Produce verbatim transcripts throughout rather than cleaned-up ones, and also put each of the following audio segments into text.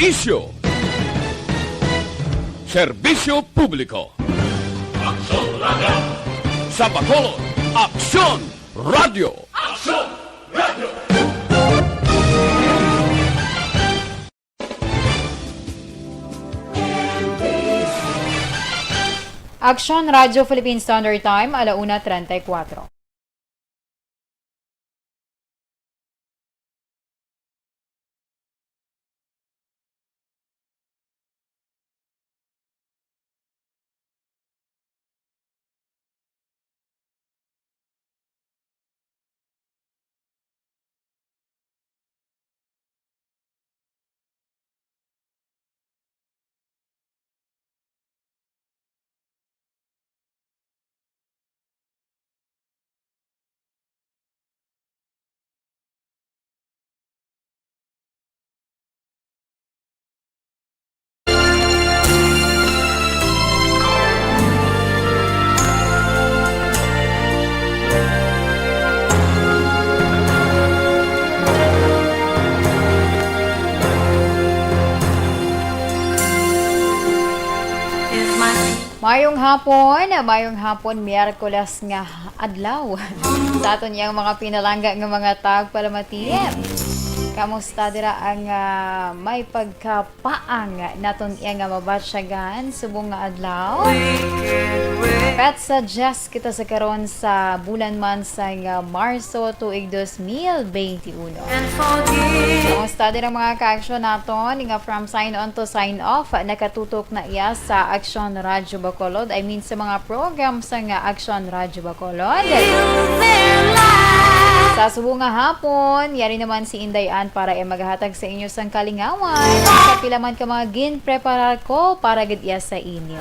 Isyu. Serbisyo publiko. Aksyon Radio. Sa Bacolod, Aksyon Radio. Aksyon Radio. Aksyon Radio Philippine Standard Time, ala una treinta y cuatro. Mayong hapon, mayong hapon, Miyerkules nga adlaw. Sa aton yang mga pinalangga nga mga tagpalamati. Kamusta dira ang, ah, may pagkapaang naton iya nga mabatyagan subong nga adlaw? Petsa diyes kita sa karon sa bulan man sang, ah, Marso, tuig dos mil beinti uno. Kamusta dira mga ka-aksyon naton nga from sign on to sign off? Nakatutok na iya sa Aksyon Radyo Bacolod, I mean sa mga program sang Aksyon Radyo Bacolod. Sa subong nga hapon, yari naman si Inday Ann para iya maghatag sa inyo sang kalingawan sa pila man ka mga ginpreparar ko para gid iya sa inyo.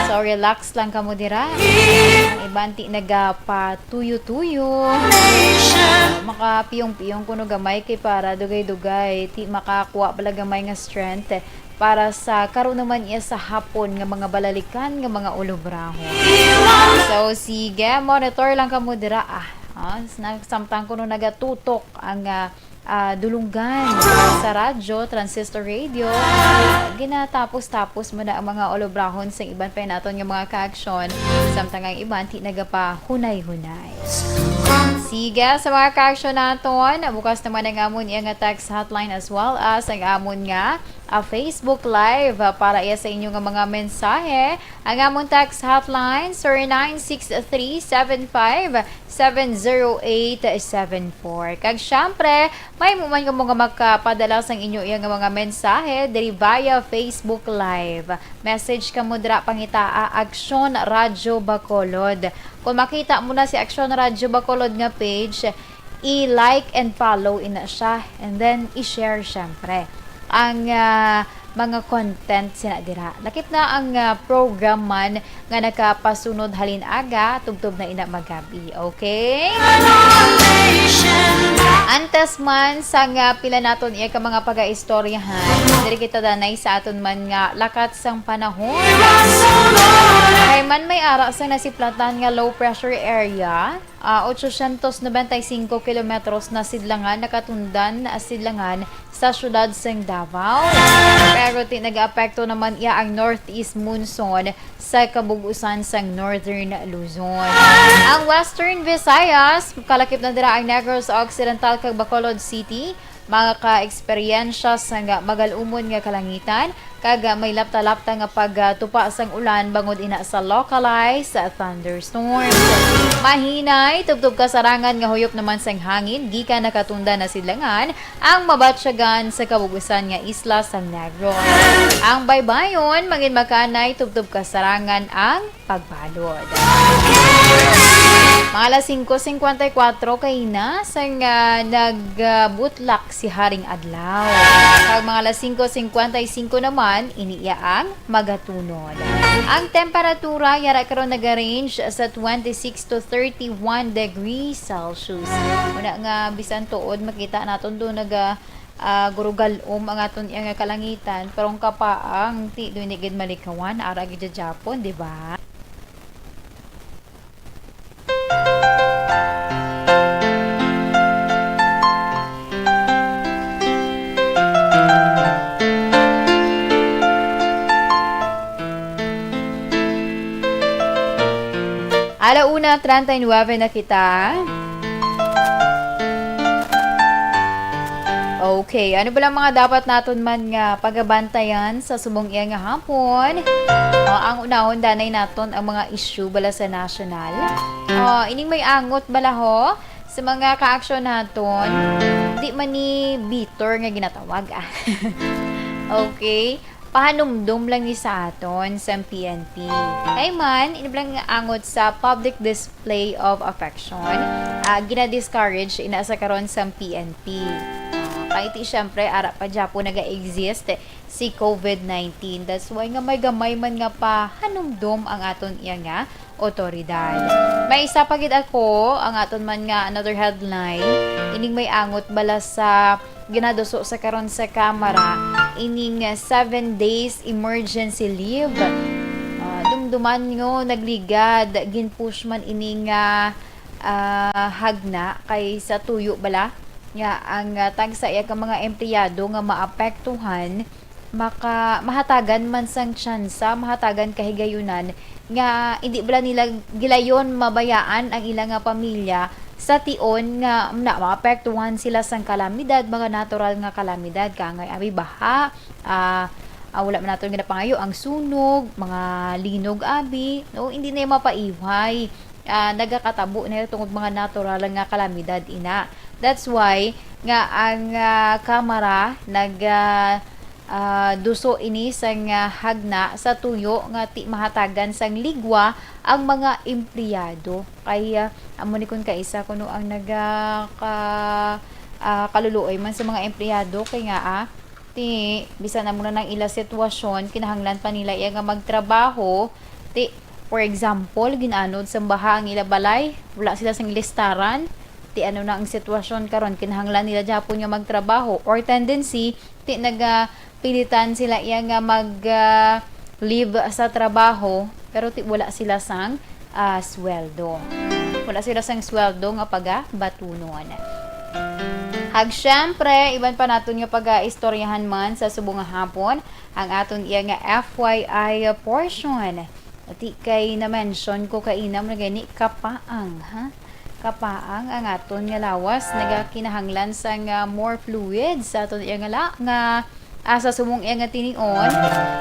So, relax lang kamo dira. Ang iban ti nagapatuyo-tuyo. Makapiyong-piyong kuno gamay kay para dugay-dugay ti makakuha bala gamay nga strength para sa karon naman iya sa hapon nga mga balalikan nga mga ulobrahon. So, sige, monitor lang kamo dira, ah. Ah, s-, na-, samtang kuno nagatutok ang, ah, ah, dulunggan sa radyo, transistor radio. Ginatapos-tapos mo na ang mga ulobrahon sa iban pa naton nga mga kaaksyon, samtang ang iban ti nagapahunay-hunay. Sige, sa mga kaaksyon naton, bukas naman ang amon iya nga text hotline as well as ang amon nga, ah, Facebook Live, ah, para iya sa inyo nga mga mensahe. Ang amon text hotline, zero nine six three seven five seven zero eight seven four. Kag syempre, may mo man kamo nga makapadala sang inyo iya nga mga mensahe diri via Facebook Live. Message kamo dira, pangitaa Aksyon Radyo Bacolod. Kung makita mo na si Aksyon Radyo Bacolod nga page, i-like and follow ina siya, and then i-share syempre ang, ah, mga content sina dira. Lakip na ang, ah, program man nga nakapasunod halin aga, tubtob na ina magabi. Okay? Antes man sang pila naton iya ka mga pagaistoryahan, diri kita danay sa aton man nga lakat sang panahon. Kay man may ara sang nasiplatan nga low pressure area, ah, ochocientos noventa y cinco kilometros na sidlangan nakatundan, ah, sidlangan sa siyudad sang Davao. Pero ti nagaapekto naman iya ang northeast monsoon sa kabug-usan sang northern Luzon. Ang Western Visayas, kalakip na dira ang Negros Occidental kag Bacolod City, maka-eksperyensya sang magal-umon nga kalangitan kag may lapta-lapta nga pagtupa sang ulan bangod ina sa localized thunderstorms. Mahinay, tubtob kasarangan nga huyop naman sang hangin gikan nakatundan na sidlangan ang mabatyagan sa kabug-usan nga isla sang Negros. Ang baybayon, mangin makanay, tubtob kasarangan ang pagbalod. Mga alas singko singkwenta y kuwatro kaina sang, ah, nagbutlak si Haring Adlaw. Kag mga alas singko singkwenta y singko naman, ini iya ang magatunod. Ang temperatura yara karon nagarange sa twenty-six to thirty-one degrees Celsius. Una nga bisan tuod makita naton do naga, ah, gurugal-om ang aton iya nga kalangitan, pero ang kapaang ti do ini gid malikawan, ara gid japon, di ba? Na treinta y nueve na kita. Okay, ano ba lang mga dapat naton man nga pagabantayan sa subong iya nga hapon? O, ang unahon danay naton ang mga issue bala sa national. O, ining may angot bala ho sa mga kaaksyon naton, di man ni bitter nga ginatawag, ah. Okay. Pahanumdom lang ni sa aton sa P N P. Kay man, ini lang angot sa public display of affection, ah, gina-discourage ina sa karon sa P N P. Ah, kay ti, syempre, ara pa gyapo naga-exist si COVID nineteen. That's why nga may gamay man nga pahanumdom ang aton iya nga otoridad. May isa pa gid ako, ang aton man nga another headline, ining may angot bala sa ginaduso sa karon sa Kamara, ining, ah, seven days emergency leave. Ah, dumduman nyo, nagligad, ginpush man ining, ah, ah, hagna kay sa tuyo bala nga ang, ah, tagsa iya ka mga empleyado nga maapektuhan maka-, mahatagan man sang tsansa, mahatagan kahigayunan nga indi bala nila gilayon mabayaan ang ila nga pamilya sa tion nga na maapektuhan sila sang kalamidad, mga natural nga kalamidad, kangay abi baha, ah, ah, wala man naton ginapangayo ang sunog, mga linog abi, no, hindi na mapaiway, ah, nagakatabo na tungod mga natural nga kalamidad ina. That's why nga ang, ah, Kamara nag, ah, ah, duso ini sang, ah, hagna sa tuyo nga ti mahatagan sang ligwa ang mga empleyado. Kay, ah, amo ni kun kaisa kuno ang naga-, ka-, ah, kaluluoy man sa mga empleyado kay nga, ah, ti bisan amo na nang ila sitwasyon, kinahanglan pa nila iya nga magtrabaho. Ti, for example, gin-anod sang baha ang ila balay, wala sila sang listaran. Ti ano na ang sitwasyon karon, kinahanglan nila gyapon nga magtrabaho or tendency ti nagapilitan sila iya nga mag, ah, leave sa trabaho, pero ti wala sila sang, ah, sweldo. Wala sila sang sweldo nga pagabatunon. Kag syempre, iban pa naton nga pagaistoryahan man sa subong nga hapon ang aton iya nga F Y I portion. Ti kay na-mention ko kaina, mo na gani kapaang, ha? Kapaang ang aton nga lawas, nagakinahanglan sang, ah, more fluids sa aton iya nga la-, nga, ah, sa subong iya nga tinion,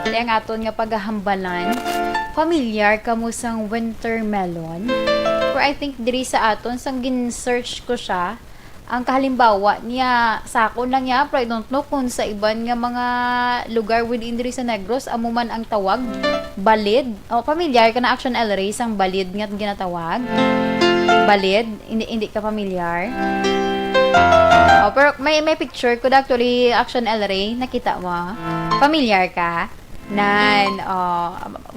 ti ang aton nga pagahambalan. Familiar kamo sang winter melon? Pero I think diri sa aton, sang gin-search ko siya, ang kahalimbawa niya, sa akon lang niya, pero I don't know kung sa iban nga mga lugar within diri sa Negros, amo man ang tawag, balid. O, pamilyar ka na, Action El Rey, sang balid nga ginatawag? Balid? Hindi, hindi ka pamilyar? O, pero may, may picture ko, actually, Action El Rey, nakita mo? Pamilyar ka? Nan, o,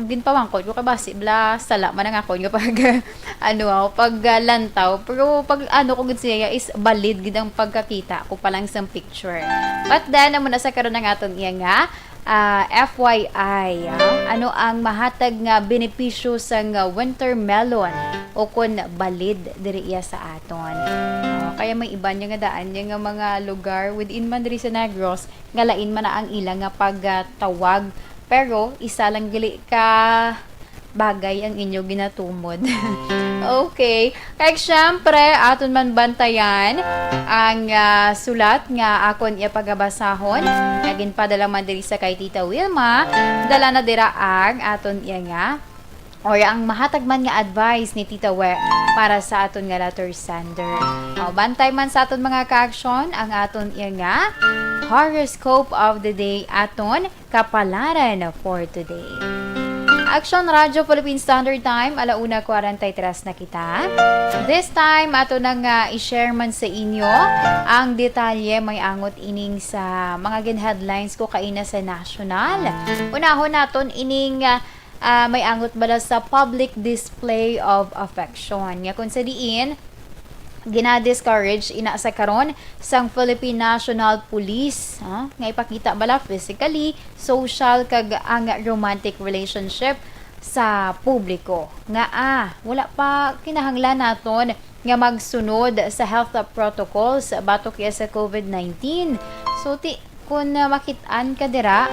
ginpamangkot ko kay basi bala, sala man ang akon nga pag, ano, pag, ah, lantaw. Pero pag ano ko gid siya is balid gid ang pagkakita ko pa lang sang picture. But then, amo na sa karon ang aton iya nga, ah, F Y I, ah, ano ang mahatag nga benepisyo sang, ah, winter melon o kon balid diri iya sa aton? Ah, kaya may iban niya nga daan niya nga mga lugar within man diri sa Negros nga lain man na ang ila nga pagtawag, pero isa lang gali ka bagay ang inyo ginatumod. Okay. Kag syempre, aton man bantayan ang, ah, sulat nga akon iya pagabasahon, nga ginpadala man diri sa kay Tita Wilma. Dala na dira ang aton iya nga or ang mahatag man nga advice ni Tita We para sa aton nga letter sender. O, bantay man sa aton mga ka-aksyon ang aton iya nga horoscope of the day, aton kapalaran for today. Aksyon Radyo Philippine Standard Time, ala una kwarenta y tres na kita. This time, ato na nga i-share man sa inyo ang detalye may angot ining sa mga gin-headlines ko kaina sa national. Unahon naton ining, ah, ah, may angot bala sa public display of affection. Nga kung sa diin, gina-discourage ina sa karon sang Philippine National Police, ha, nga ipakita bala physically, social, kag ang romantic relationship sa publiko. Nga, ah, wala pa kinahanglan naton nga magsunod sa health protocols batok iya sa COVID nineteen. So, ti-, Kun, ah, makit-an ka dira,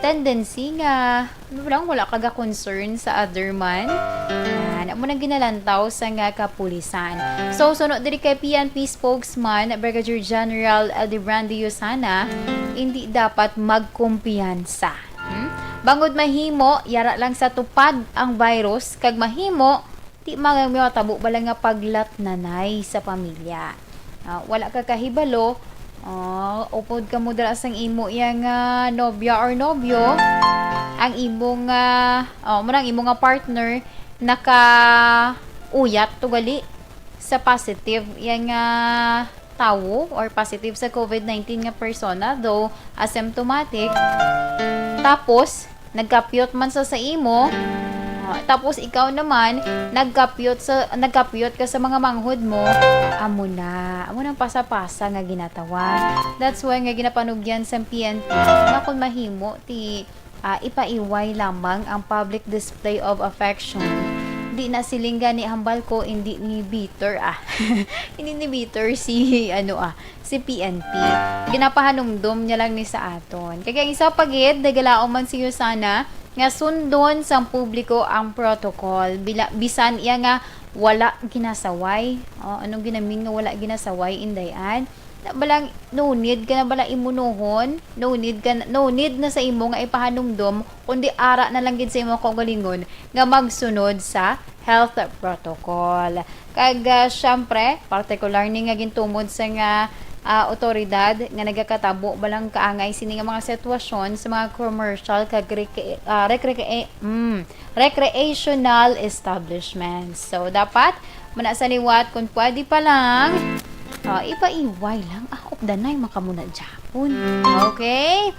tendency nga, ano lang, wala ka ga-concern sa other man. Yan. Amo nang ginalantaw sa nga kapulisan. So, suno diri kay P N P spokesman Brigadier General Aldebrando Yusana, hindi dapat magkumpiyansa. Hmm? Bangod mahimo, yara lang sa tupad ang virus, kag mahimo, di man matabo bala nga paglatnanay sa pamilya. Ah, wala ka kahibalo, ah, upod ka mo dala sang imo iya nga nobya or nobyo, ang imo nga, oh, mura ang imo nga partner nakauyat to gali sa positive iya nga tawo or positive sa COVID nineteen nga persona, though asymptomatic. Tapos, nagkapyot man sa sa imo, ah, tapos ikaw naman, nagkapyot sa, nagkapyot ka sa mga manghod mo, amo na, amo nang pasa-pasa nga ginatawag. That's why nga ginapanugyan sa P N P nga kung mahimo, ti, ah, ipaiway lamang ang public display of affection. Di na siling gani hambal ko, hindi ni bitter, ah. Hindi ni bitter si, ano, ah, si P N P. Ginapahanumdom niya lang ni sa aton. Kag ang isa pa gid, nagalaom man si Yusana nga sundon sang publiko ang protocol. Bila, bisan iya nga wala ginasaway. Oh, anong ginamin nga wala ginasaway, Inday Ann? Na balang, no need ka na bala imunohon, no need ka na, no need na sa imo nga ipahanumdom, kundi ara na lang gid sa imo kaugalingon nga magsunod sa health protocol. Kag, ah, syempre, partikular ni nga gintumod sa nga, ah, otoridad nga nagakatabo balang kaangay sini nga mga sitwasyon sa mga commercial kag recre-, ah, recre-, mm, recreational establishments. So, dapat, muna sa liwat, kung pwede pa lang, ah, ipaiway lang. Ah, updanay, makamuna dyan. Okay?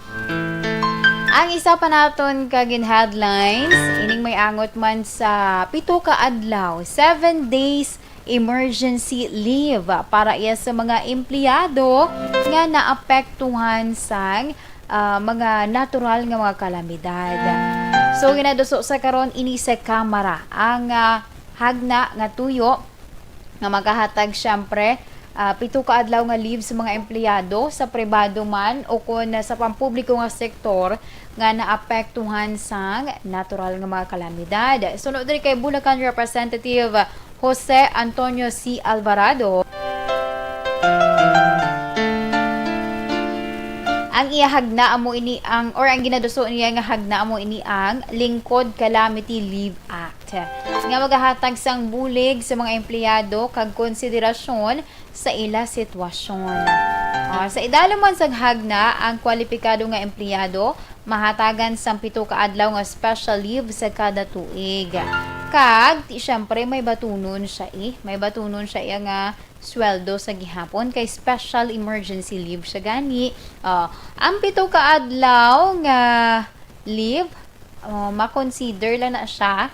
Ang isa pa naton ka gin-headlines, ining may angot man sa pito ka adlaw, seven days emergency leave para iya sa mga empleyado nga naapektuhan sang, ah, mga natural nga mga kalamidad. So, ginaduso sa karon ini sa Kamara ang, ah, hagna nga tuyo nga magahatag, siyempre, ah, pito ka adlaw nga leave sa mga empleyado sa pribado man o kon sa pampubliko nga sektor nga naapektuhan sang natural nga mga kalamidad. Suno diri kay Bulacan Representative Jose Antonio C. Alvarado, ang iya hagna amo ini ang, or ang ginaduso niya nga hagna amo ini ang Lingkod Calamity Leave Act, nga magahatag sang bulig sa mga empleyado kag konsiderasyon sa ila sitwasyon. Ah, sa idalom man sang hagna, ang kwalipikado nga empleyado mahatagan sang pito ka adlaw nga special leave sa kada tuig. Kag, ti, syempre, may batunon siya, eh. May batunon siya iya nga sweldo sa gihapon kay special emergency leave siya gani. Ah, ang pito ka adlaw nga leave, ah, ma-consider lang na siya.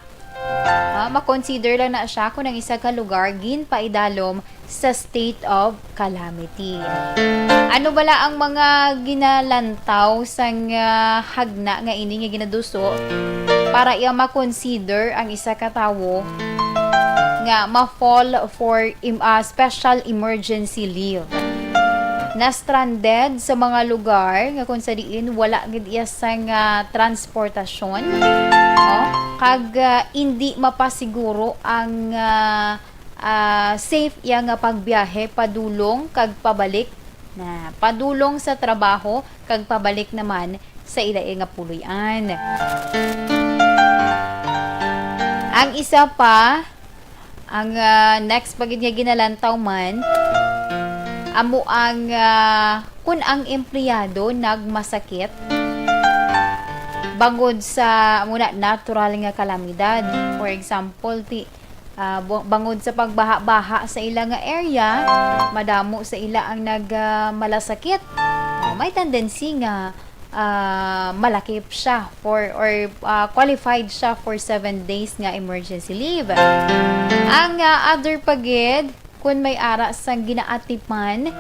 Ah, ma-consider lang na siya kung ang isa ka lugar ginpaidalom sa state of calamity. Ano bala ang mga ginalantaw sang, ah, hagna nga ini nga ginaduso para iya ma-consider ang isa ka tawo nga ma-fall for im-, ah, special emergency leave? Na-stranded sa mga lugar nga kung sa diin wala gid iya sang, ah, transportasyon, no? Kag, ah, indi mapasiguro ang, ah, ah, safe iya nga pagbiyahe padulong kag pabalik, na padulong sa trabaho kag pabalik naman sa ila nga puloy-an. Ang isa pa, ang, ah, next pa gid nga ginalantaw man, amo ang, ah, kun ang empleyado nagmasakit bangod sa, amo na, natural nga kalamidad. For example, ti, ah, bu-, bangod sa pagbaha-baha sa ila nga area, madamo sa ila ang nag, ah, malasakit. Oh, may tendency nga, ah, malakip siya for, or, ah, qualified siya for seven days nga emergency leave. Ang, ah, other pa gid, kun may ara sang ginaatipan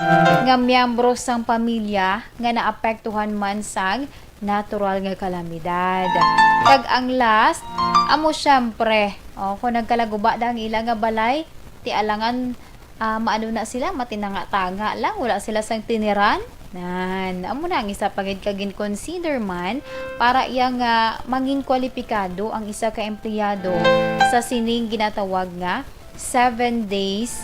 nga miyembro sang pamilya nga naapektuhan man sang natural nga kalamidad. Kag ang last, amo siyempre, oh, kung nagkalaguba da ang ila nga balay, ti alangan, ah, maano na sila, matinanga-tanga lang, wala sila sang tiniran, Nan, amo na ang isa pa gid ka gin-consider man para iya nga mangin kwalipikado ang isa ka empleyado sa sining ginatawag nga seven days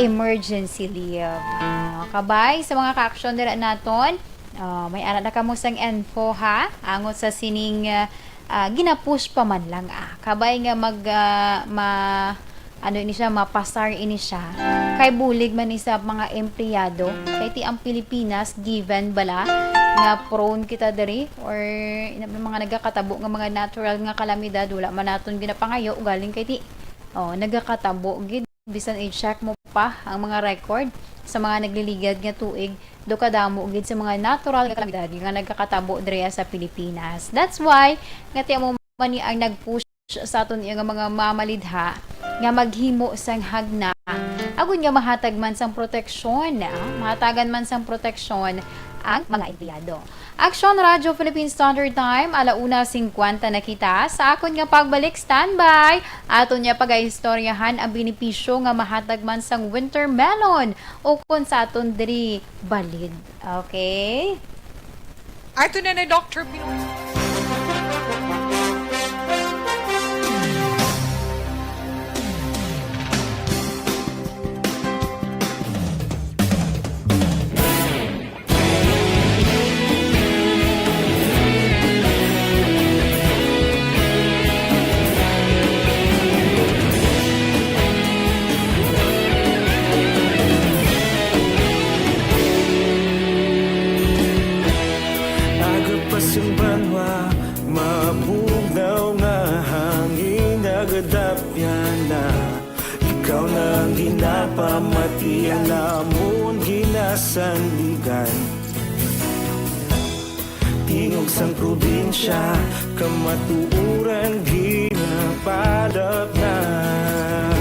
emergency leave. Ah, kabay sa mga ka-aksyon dira naton, ah, may ara na kamo sang info, ha, angot sa sining, ah, ah, ginapush pa man lang, ah. Kabay nga mag, ah, ma-, ano ini siya, mapasar ini siya. Kay bulig man ni sa mga empleyado. Kay ti ang Pilipinas, given bala nga prone kita diri or ina-, mga nagakatabo nga mga natural nga kalamidad, wala man naton ginapangayo, galing kay ti, oh, nagakatabo gid. Bisan i-check mo pa ang mga record sa mga nagliligad nga tuig, do kadamo gid sa mga natural nga kalamidad nga nagakatabo diri sa Pilipinas. That's why nga ti amo man ni ang nag-push sa aton iya nga mga mamalidha nga maghimo sang hagna, agod nga mahatag man sang proteksyon, ah, mahatagan man sang proteksyon ang mga empleyado. Aksyon Radyo Philippine Standard Time, ala una singkwenta na kita. Sa akon nga pagbalik, standby. Aton niya pagaistoryahan ang benepisyo nga mahatag man sang winter melon o kon sa aton diri balid. Okay? Ato na na, Doctor Pinoy. Aga pa sing banwa, mabugnaw nga hangin nagadapyan na. Ikaw na ang ginapamati, ang amon ginasandigan. Tingog sang probinsya, kamatuoran ginapalapnag.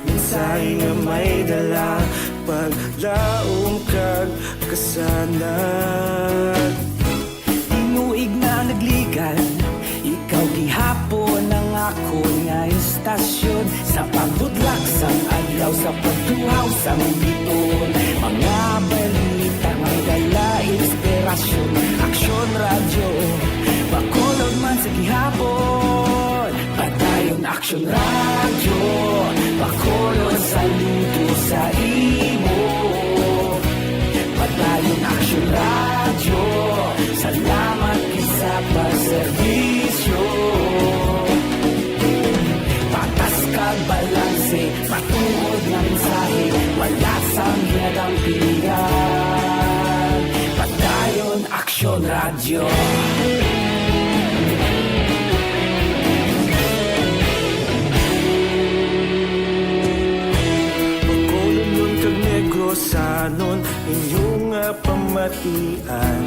Mensahe nga may dala, paglaom kag kasanag. Tinuig na nagligan, ikaw gihapon ang akon nga istasyon. Sa pagbudlak sang adlaw, sa pagtuhaw sang bituon, mga balita may dala inspirasyon. Aksyon Radyo, Bacolod man sa gihapon. Padayon Aksyon Radyo, Bacolod, saludo sa imo. Padayon Aksyon Radyo, salamat gid sa pagserbisyo. Patas kag balanse, matuod nga mensahe, wala sang ginadampigan. Padayon Aksyon Radyo. Bacolodnon kag Negrosanon, inyo nga pamatian.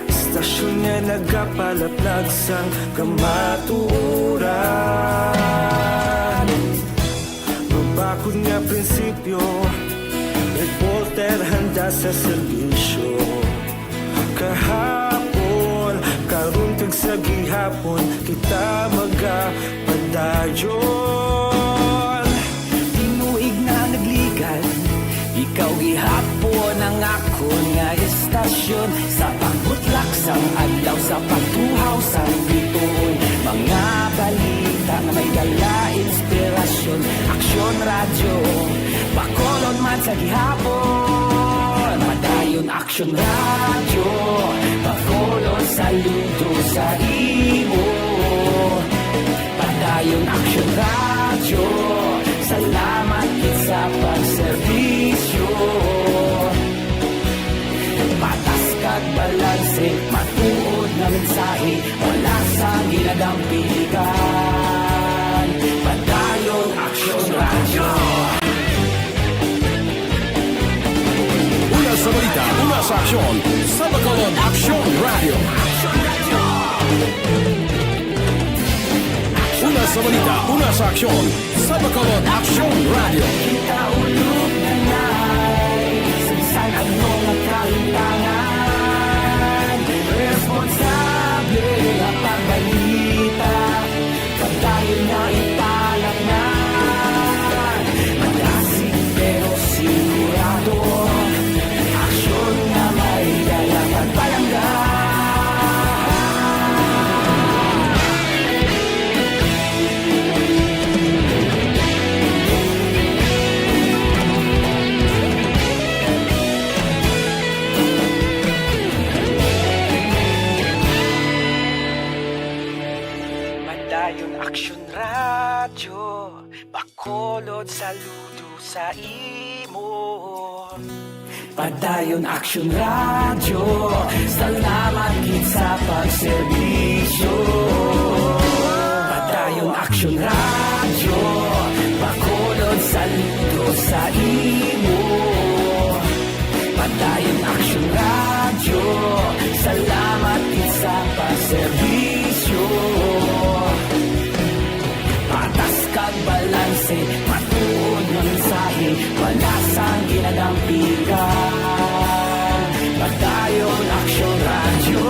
Istasyon nga nagapalaplag sang kamatuoran. Mabakod nga prinsipyo, reporter handa sa serbisyo. Kahapon, karon kag sa gihapon, kita magapadayon. Tinuig na nagligan, ikaw gihapon ang akon nga istasyon. Sa pagbutlak sang adlaw, sa pagtuhaw sang bituon, mga balita nga may dala inspirasyon. Aksyon Radyo, Bacolod man sa gihapon. Padayon Aksyon Radyo, Bacolod, saludo sa imo. Padayon Aksyon Radyo, salamat gid sa pagserbisyo. Patas kag balanse, matuod nga mensahe, wala sang ginadampigan. Padayon Aksyon Radyo. Una sa balita, una sa aksyon, sa Bacolod Aksyon Radyo. Una sa balita, una sa aksyon, sa Bacolod Aksyon Radyo. Kita ulog na nai, sa bisan ano nga kahimtangan, responsable nga pagbalita, padayon nga ipalapnag. Madasig pero sigurado, Lord, saludo sa imo. Padayon Action Radio, salamat gid sa pagserbisyo. Padayon Action Radio, Bacolod, saludo sa imo. Padayon Action Radio, salamat gid sa pagserbisyo. Patas kag balanse, matuod nga mensahe, wala sang ginadampigan. Padayon Action Radio.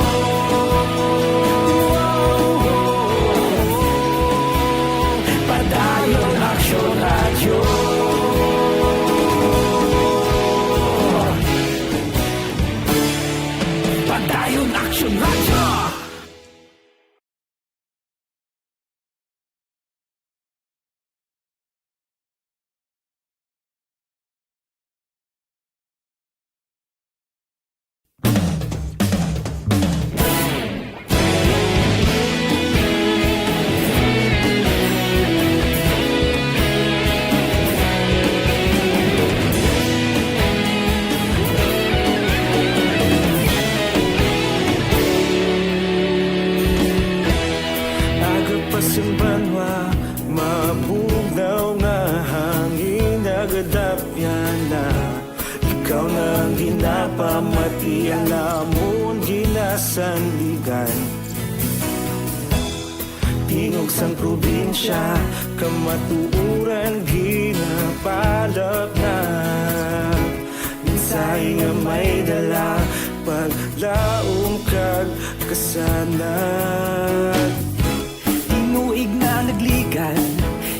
Padayon Action Radio. Padayon Action Radio. Aga pa sing banwa, mabugnaw nga hangin nagadapyan na. Ikaw na ang ginapamati, ang amon ginasandigan. Tingog sang probinsya, kamatuoran ginapalapnag. Mensahe nga may dala, paglaom kag kasanag. Tinuig na nagligad,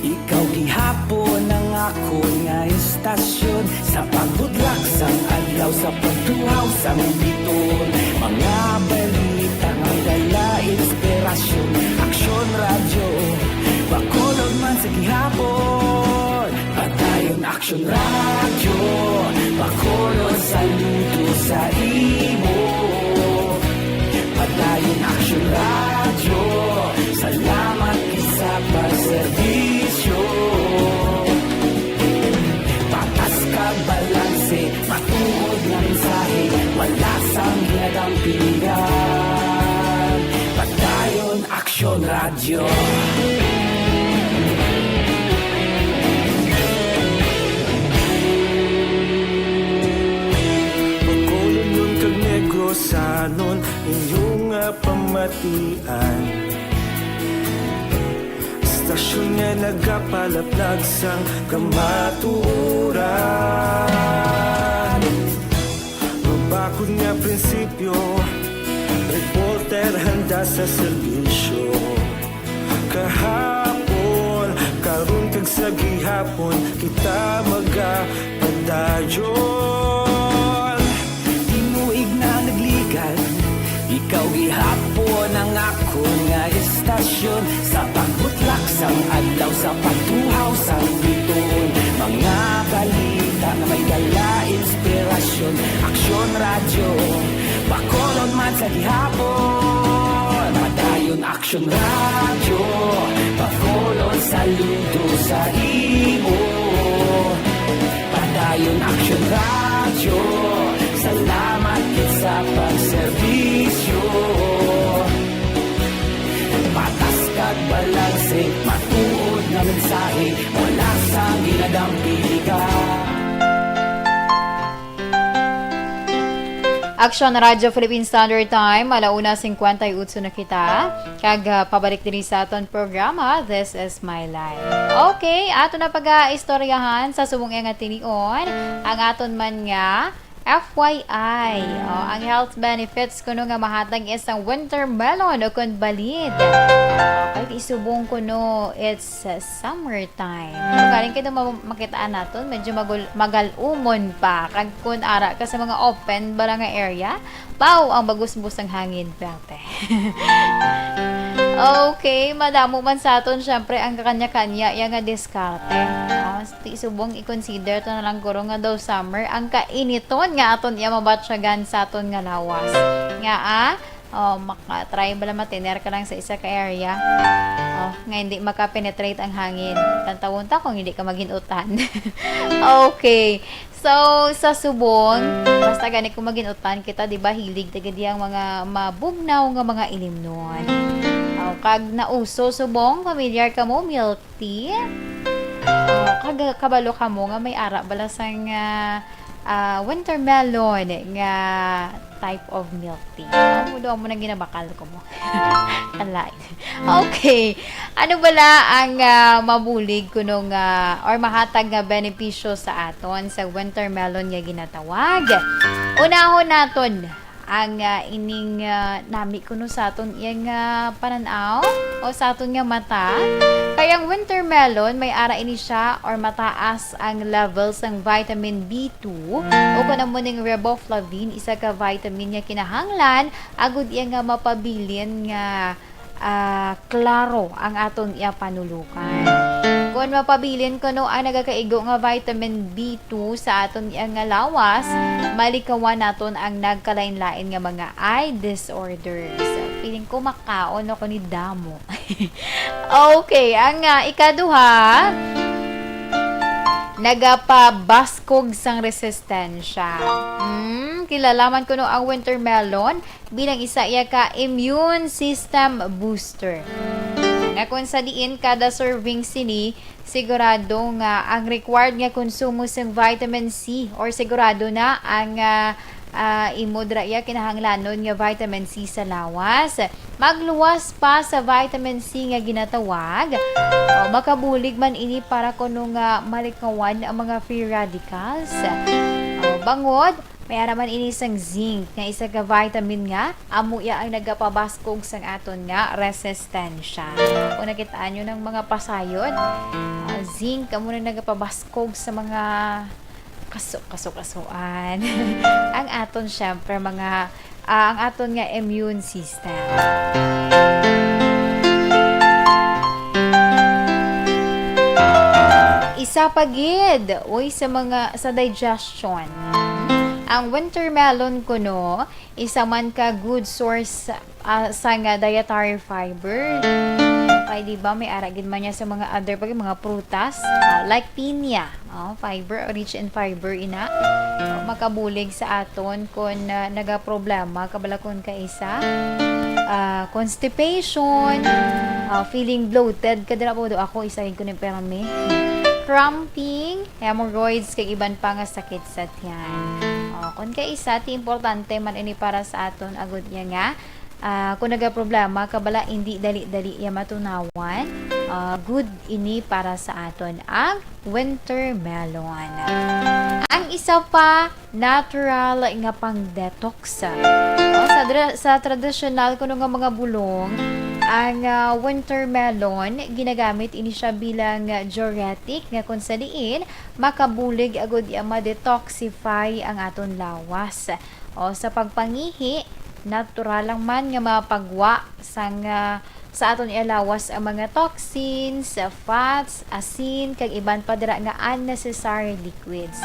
ikaw gihapon ang akon nga istasyon. Sa pagbudlak sang adlaw, sa pagtuhaw sang biton, mga balita nga may dala inspirasyon. Aksyon Radyo, Bacolod man sa gihapon. Padayon Aksyon Radyo, Bacolod, saludo sa imo. Padayon Aksyon Radyo, salamat gid sa pagserbisyo. Patas kag balanse, matuod nga mensahe, wala sang ginadampigan. Padayon Aksyon Radyo. Bacolodnon kag Negrosanon, inyo nga pamatian. Istasyon nga nagapalaplag sang kamatuoran. Mabakod nga prinsipyo, reporter handa sa serbisyo. Kahapon, karon kag sa gihapon, kita magapadayon. Tinuig na nagligad, ikaw gihapon ang akon nga istasyon. Sa pagbutlak sang adlaw, sa pagtuhaw sang biton, mga balita nga may dala inspirasyon. Aksyon Radyo, Bacolod man sa gihapon. Padayon Aksyon Radyo, Bacolod, saludo sa imo. Padayon Aksyon Radyo, salamat gid sa pagserbisyo. Patas kag balanse, matuod nga mensahe, wala sang ginadampigan. Aksyon Radyo Philippine Standard Time, ala una singkwenta y otso na kita, kag, ah, pabalik diri sa aton programa, This Is My Life. Okay, ato na pag-aistoryahan sa subong nga tinion ang aton man nga F Y I. O, ang health benefits kuno nga mahatag is ang winter melon o kon balid. Ay, di subong kuno, it's, uh, summer time. Galing kayo ma-, makitaan naton, medyo magul-, magal-umon pa. Kag kun ara ka sa mga open ba nga area, paw ang bagusbos ang hangin, perte. Okay, madamo man sa aton, syempre, ang kakanya-kanya iya nga diskarte. Ah, ti subong i-consider to na lang guro nga daw summer ang kainiton nga aton iya mabatyagan sa aton nga lawas. Nga, ah, Oh, maka-try bala ma-thinner ka lang sa isa ka area. Oh, nga hindi maka-penetrate ang hangin. Tantawon ta kung hindi ka maghinutan. Okay. So, sa subong, basta gani kung maghinutan kita, di ba, hilig ta gid ang mga mabugnaw nga mga ilimnon. Oh, kag nauso subong, familiar ka mo, milk tea? Oh, kag kabalo ka mo nga may ara bala sang, ah, ah, winter melon nga type of milk tea. Amo daw mo nang ginabakal ko mo. Alay. Okay. Ano bala ang, ah, mabulig kuno nga or mahatag nga benepisyo sa aton sa winter melon nga ginatawag? Unahon naton ang, ah, ining, ah, nami kuno sa aton iya nga panan-aw o sa aton nga mata. Kay ang winter melon, may ara ini siya or mataas ang level sang vitamin B two o kun amo ning riboflavin, isa ka vitamin nga kinahanglan agud iya nga mapabilin nga, ah, klaro ang aton iya panulukan. Kon mapabilin kuno ang nagakaigo nga vitamin B two sa aton iya nga lawas, malikawan naton ang nagkalain-lain nga mga eye disorders. Feeling ko makaon ako ni damo. Okay, ang, ah, ikaduha, nagapabaskog sang resistensya. Mm, kilala man kuno ang winter melon bilang isa iya ka immune system booster. Nga kung sa diin kada serving sini, sigurado nga ang required nga konsumo sang vitamin C or sigurado na ang, ah, ah, imo dira iya kinahanglanon nga vitamin C sa lawas. Magluwas pa sa vitamin C nga ginatawag. O, makabulig man ini para kuno nga malikawan ang mga free radicals. O, bangod, may ara man ini sang zinc nga isa ka vitamin nga amo iya ang nagapabaskog sang aton nga resistensya. Kung nakita nyo ng mga pasayod, ah, zinc amo na nagapabaskog sa mga kaso-, kaso-kasuan. Ang aton, syempre, mga, ah, ang aton nga immune system. Isa pa gid, uy, sa mga, sa digestion. Ang winter melon kuno, isa man ka good source, ah, sang dietary fiber. Kay di ba, may ara gid man niya sa mga other pa, mga prutas, ah, like pinya. Oh, fiber, rich in fiber ina. Oh, makabulig sa aton kung, ah, nagaproblema ka bala kun kaisa, ah, constipation, ah, feeling bloated ka dira po do ako, isa gid ko ni permi. Cramping, hemorrhoids, kag iban pa nga sakit sa tiyan. Oh, kun kaisa, ti importante man ini para sa aton agud niya nga, ah, kung nagaproblema ka bala, hindi dali-dali iya matunawan, ah, good ini para sa aton ang winter melon. Ang isa pa, natural nga pang-detox. Oh, sa dra-, sa tradisyonal kuno nga mga bulong, ang, ah, winter melon, ginagamit ini siya bilang, ah, diuretic nga kung sa diin makabulig agud iya ma-detoxify ang aton lawas. O, sa pagpangihi, natural lang man nga mapagwa sang, ah, sa aton iya lawas ang mga toxins, fats, asin, kag iban pa dira nga unnecessary liquids.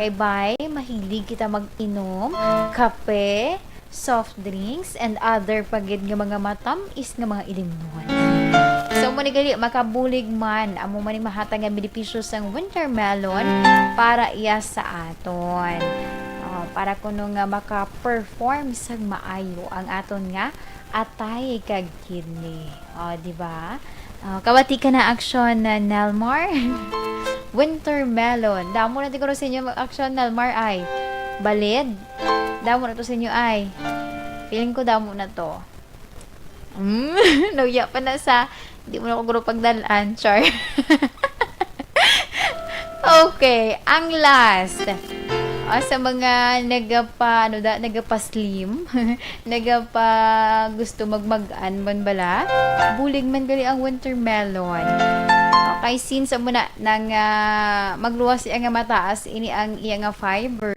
Kay bay, mahilig kita mag-inom kape, soft drinks, and other pa gid nga mga matamis nga mga ilimnon. So, mo ni gali, makabulig man, amo man ni mahatag nga benepisyo sang winter melon para iya sa aton. Oh, para kuno nga maka-perform sang maayo ang aton nga atay kag kidney. Oh, di ba? Oh, kabati ka na aksyon na Nelmar. Winter melon. Damo na siguro sa inyo mag-aksyon, Nelmar, ay. Balid. Damo na to sa inyo, ay. Feeling ko damo na to. Mm, nauya pa na sa, di mo na ko guro pagdalaan. Char. Okay, ang last. O, sa mga nagapa, ano da, nagapa-slim, nagapa gusto magmag-an man bala, bulig man gali ang winter melon. Okay, since amo na nang, ah, magluwas siya nga mataas ini ang iya nga fiber,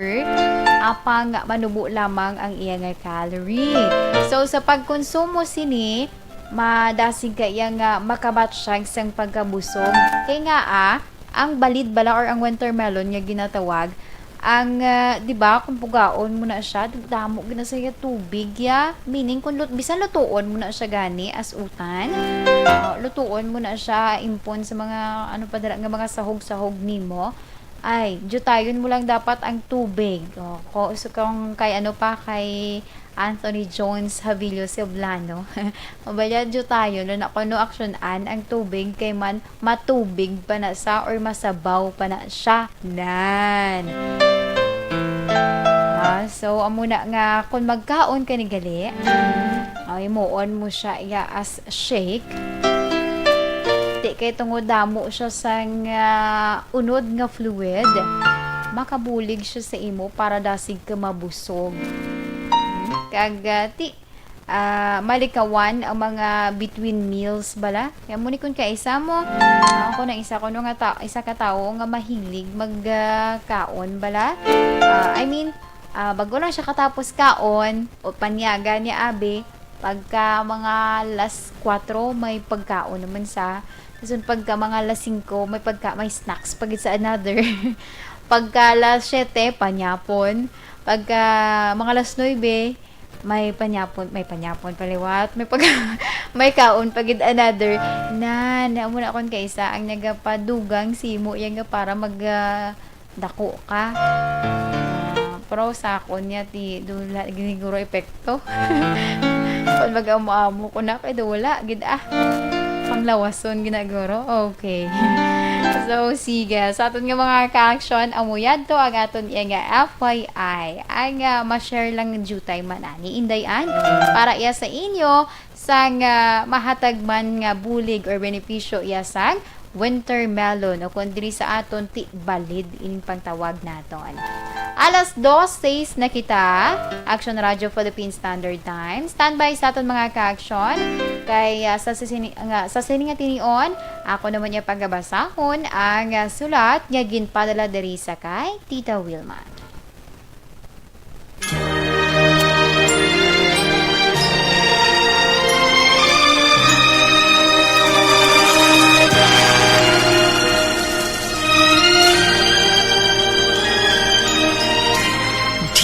apang manubo lamang ang iya nga calorie. So, sa pagkonsumo sini, madasig ka iya nga makabatyag sang pagkabusog. Kay nga, ah, ang balid bala or ang winter melon nga ginatawag, Ang, ah, di ba, kung pugaon mo na siya, damo gid na siya tubig, ya. Meaning, kung lut-, bisan lutuon mo na siya gani as utan, ah, lutuon mo na siya, impon sa mga, ano pa dira, nga mga sahog-sahog nimo, ay, diyutayon mo lang dapat ang tubig. O, ko-, so, kung kay, ano pa, kay Anthony Jones Havillo Ceblano. Mabaya, diyutayon, wala na kuno aksyonan ang tubig kay man matubig pa na sa or masabaw pa na siya. Nan. Ah, so, amo na nga, kung magkaon ka ni gali, ah, himuon mo siya iya as shake. Ti kay tungod damo siya sang, ah, unod nga fluid, makabulig siya sa imo para dasig ka mabusog. Kag, ah, ti-, ah, malikawan ang mga between meals bala. Kaya mo ni kun kaisa mo, ah, ako na isa kuno nga ta-, isa ka tawo nga mahilig mag, ah, kaon bala. Ah, I mean, ah, bago lang siya katapos kaon, o panyaga ni abi, pagka mga alas kuwatro may pagkaon naman sa, dason pagka mga alas singko may pagka-, may snacks pa gid sa another. Pagka alas siyete, panyapon. Pagka mga alas nuebe, may panyapon, may panyapon pa liwat, may pag-, may kaon pa gid another. Na, na mo na akon kaisa ang nagapadugang simo iya nga para mag, ah, dako ka. Ah, pero sa akon niya, ti, do, wala gid siguro epekto. Pag mag-amo-amo ko na, kay do, wala gid, ah. Panglawason ginaguro. Okay. So, sige. Sa aton nga mga ka-action, amo yadto ang aton iya nga F Y I. Ang, ah, ma-share lang jutay man ani, Inday Ann, para iya sa inyo, sang, ah, mahatag man nga bulig or benepisyo iya sang winter melon, o kung diri sa aton, ti balid ining pangtawag naton. Alas dos seis na kita, Action Radio Philippine Standard Time. Standby sa aton mga ka-action. Kay, ah, sa sini-, nga, sa sini nga tinion, ako naman niya pagabasahon ang, ah, sulat nga ginpadala diri sa kay Tita Wilma.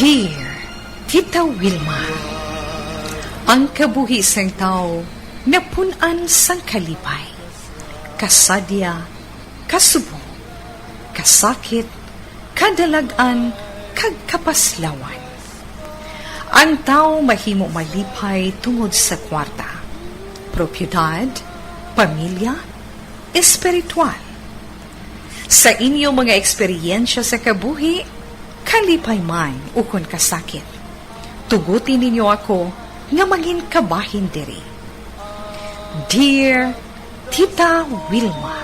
Dear Tita Wilma, ang kabuhi sang tawo napun-an sang kalipay, kasadya, kasubong, kasakit, kadalag-an, kag kapaslawan. Ang tawo mahimo malipay tungod sa kwarta, propiedad, pamilya, espiritual. Sa inyo mga eksperyensya sa kabuhi, kalipay man ukon kasakit, tuguti ninyo ako nga mangin kabahin diri. Dear Tita Wilma.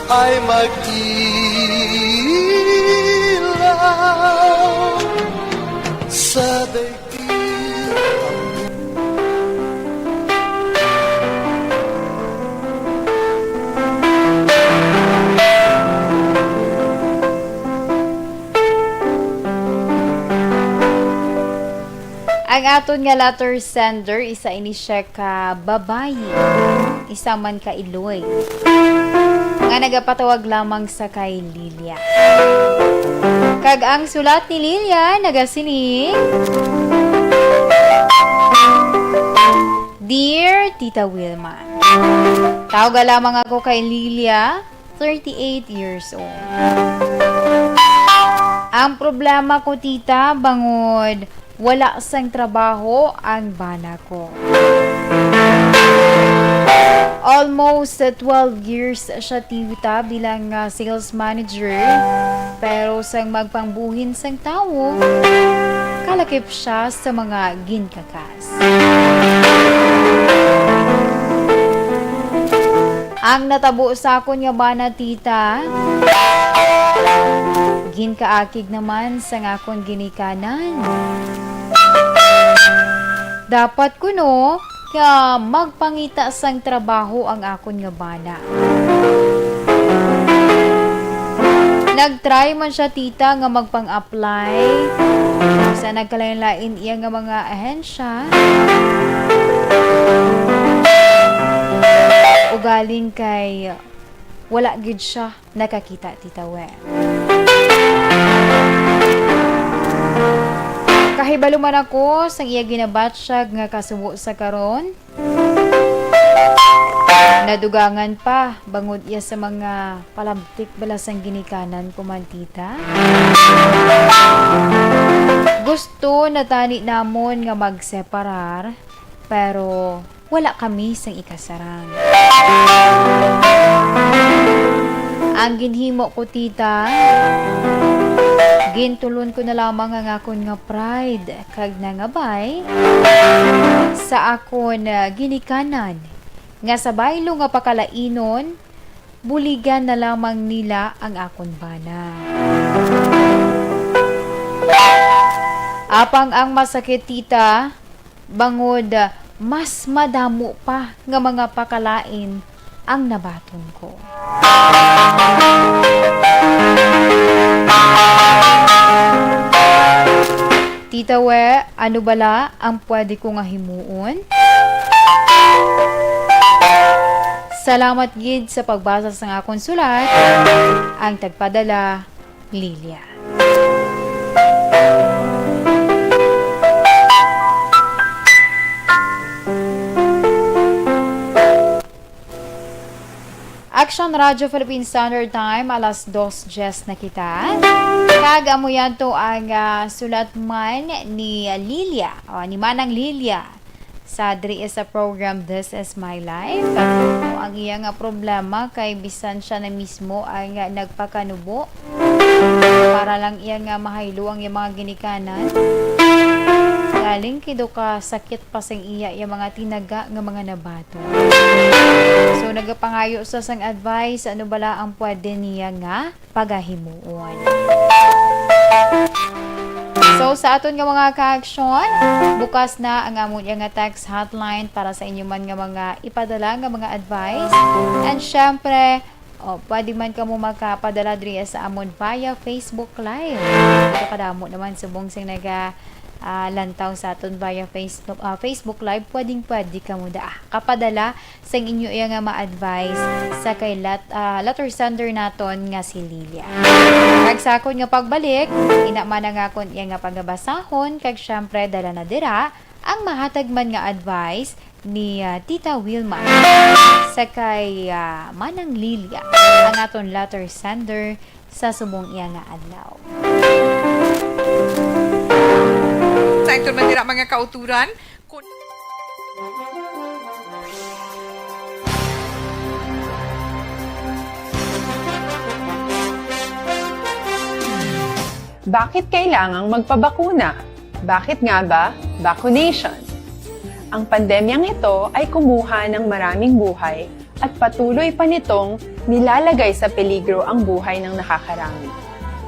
Ay mag-ilaw sa daigdig. Ang aton nga letter sender, isa ini siya ka babayi, isa man ka Iloy, nga nagapatawag lamang sa kay Lilia. Kag ang sulat ni Lilia nagasiling, Dear Tita Wilma, tawga lamang ako kay Lilia, thirty-eight years old. Ang problema ko, tita, bangod wala sang trabaho ang bana ko. Almost, uh, twelve years siya, tita, bilang, uh, sales manager. Pero sang magpangbuhin sang tawo, kalakip siya sa mga ginkakas. Ang natabo sa akon nga bana, tita, ginkaakig naman sang akon ginikanan. Dapat kuno nga magpangita sang trabaho ang akon nga bana. Nag-try man siya, tita, nga magpang-apply sa nagkalain-lain iya nga mga ahensya. Ugaling kay wala gid siya nakakita, tita, we. Kahibalo man ako sang iya ginabatyag nga kasubo sa karon. Nadugangan pa bangod iya sa mga palabtik bala sang ginikanan ko man, tita. Gusto na tani namon nga magseparar, pero wala kami sang ikasarang. Ang ginhimo ko, tita, gintulon ko na lamang ang akon nga pride kag nangabay sa akon, ah, ginikanan nga sa baylo nga pakalainon, buligan na lamang nila ang akon bana. Apang ang masakit, tita, bangod mas madamo pa nga mga pakalain ang nabaton ko. Tita We, ano bala ang pwede ko nga himuon? Salamat gid sa pagbasa sang akon sulat, ang tagpadala, Lilia. Action Radio Philippine Standard Time, alas dos diyes na kita. Kag amo yan to ang, ah, sulat man ni Lilia, o ni Manang Lilia, sa diri sa program This Is My Life. O, ang iya nga problema kay bisan siya na mismo ang, ah, nagpakanubo para lang iya nga mahaylo ang iya mga ginikanan. Galing kido ka sakit pa sing iya, iya mga tinaga nga mga nabaton. So, nagapangayo sa sang advice, ano bala ang pwede niya nga pagahimuon. So, sa aton nga mga ka-action, bukas na ang amon nga text hotline para sa inyo man nga mga ipadala nga mga advice. And syempre, o, pwede man kamo makapadala diri sa amon via Facebook Live. Ito kadamo naman subong sing naga, ah, lantaw sa aton via Facebook, ah, Facebook Live. Pwedeng pwede kamo da kapadala sang inyo iya nga ma-advise sa kay lat-, ah, letter sender naton nga si Lilia. Kag sa akon nga pagbalik, ina man ang akon iya nga pagabasahon, kag syempre dala na dira ang mahatag man nga advice ni, ah, Tita Wilma sa kay, ah, Manang Lilia, ang aton letter sender sa subong iya nga adlaw. Sa ito man dira, mga kauturan, kun- Bakit kailangang magpabakuna? Bakit nga ba vaccination? Ang pandemyang ito ay kumuha ng maraming buhay at patuloy pa nitong nilalagay sa peligro ang buhay ng nakakarami.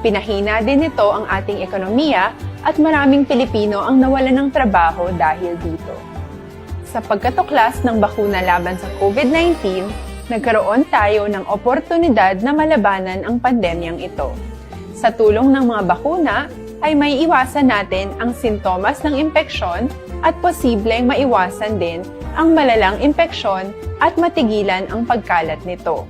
Pinahina din nito ang ating ekonomiya at maraming Pilipino ang nawalan ng trabaho dahil dito. Sa pagkatuklas ng bakuna laban sa COVID nineteen, nagkaroon tayo ng oportunidad na malabanan ang pandemyang ito. Sa tulong ng mga bakuna, ay may iwasan natin ang sintomas ng impeksyon at posibleng maiwasan din ang malalang impeksyon at matigilan ang pagkalat nito.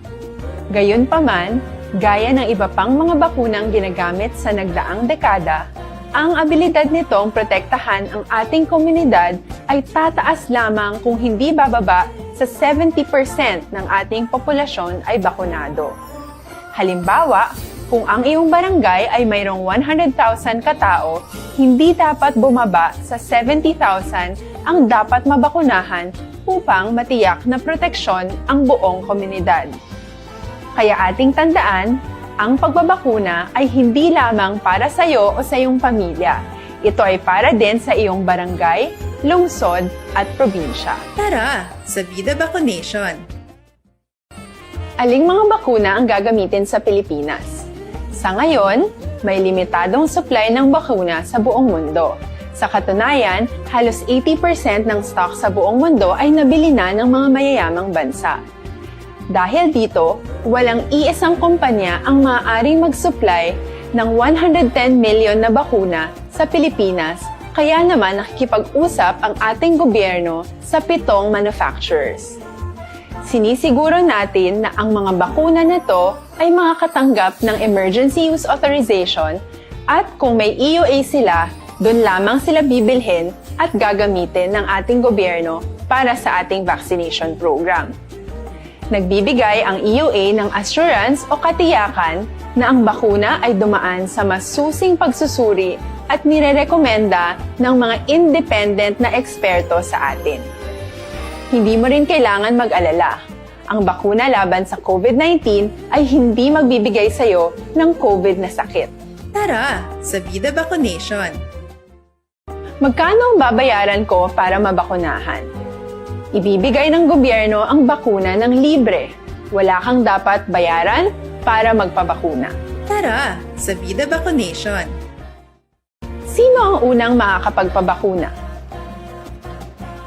Gayunpaman, gaya ng iba pang mga bakunang ginagamit sa nagdaang dekada, ang abilidad nitong protektahan ang ating komunidad ay tataas lamang kung hindi bababa sa seventy percent ng ating populasyon ay bakunado. Halimbawa, kung ang iyong barangay ay mayroong one hundred thousand katao, hindi dapat bumaba sa seventy thousand ang dapat mabakunahan upang matiyak na proteksyon ang buong komunidad. Kaya ating tandaan, ang pagbabakuna ay hindi lamang para sa iyo o sa iyong pamilya. Ito ay para din sa iyong barangay, lungsod, at probinsya. Tara, sa Vida Vaccination! Aling mga bakuna ang gagamitin sa Pilipinas? Sa ngayon, may limitadong supply ng bakuna sa buong mundo. Sa katunayan, halos eighty percent ng stock sa buong mundo ay nabili na ng mga mayayamang bansa. Dahil dito, walang iisang kumpanya ang maaaring mag-supply ng one hundred ten million na bakuna sa Pilipinas, kaya naman nakikipag-usap ang ating gobyerno sa pitong manufacturers. Sinisiguro natin na ang mga bakuna na to ay makakatanggap ng emergency use authorization at kung may E U A sila, Doon lamang sila bibilhin at gagamitin ng ating gobyerno para sa ating vaccination program. Nagbibigay ang E U A ng assurance o katiyakan na ang bakuna ay dumaan sa masusing pagsusuri at nirerekomenda ng mga independent na eksperto sa atin. Hindi mo rin kailangan mag-alala. Ang bakuna laban sa COVID nineteen ay hindi magbibigay sa iyo ng COVID na sakit. Tara sa Vida Vaccination! Magkano ang babayaran ko para mabakunahan? Ibibigay ng gobyerno ang bakuna ng libre. Wala kang dapat bayaran para magpabakuna. Tara sa Vida Vaccination! Sino ang unang makakapagpabakuna?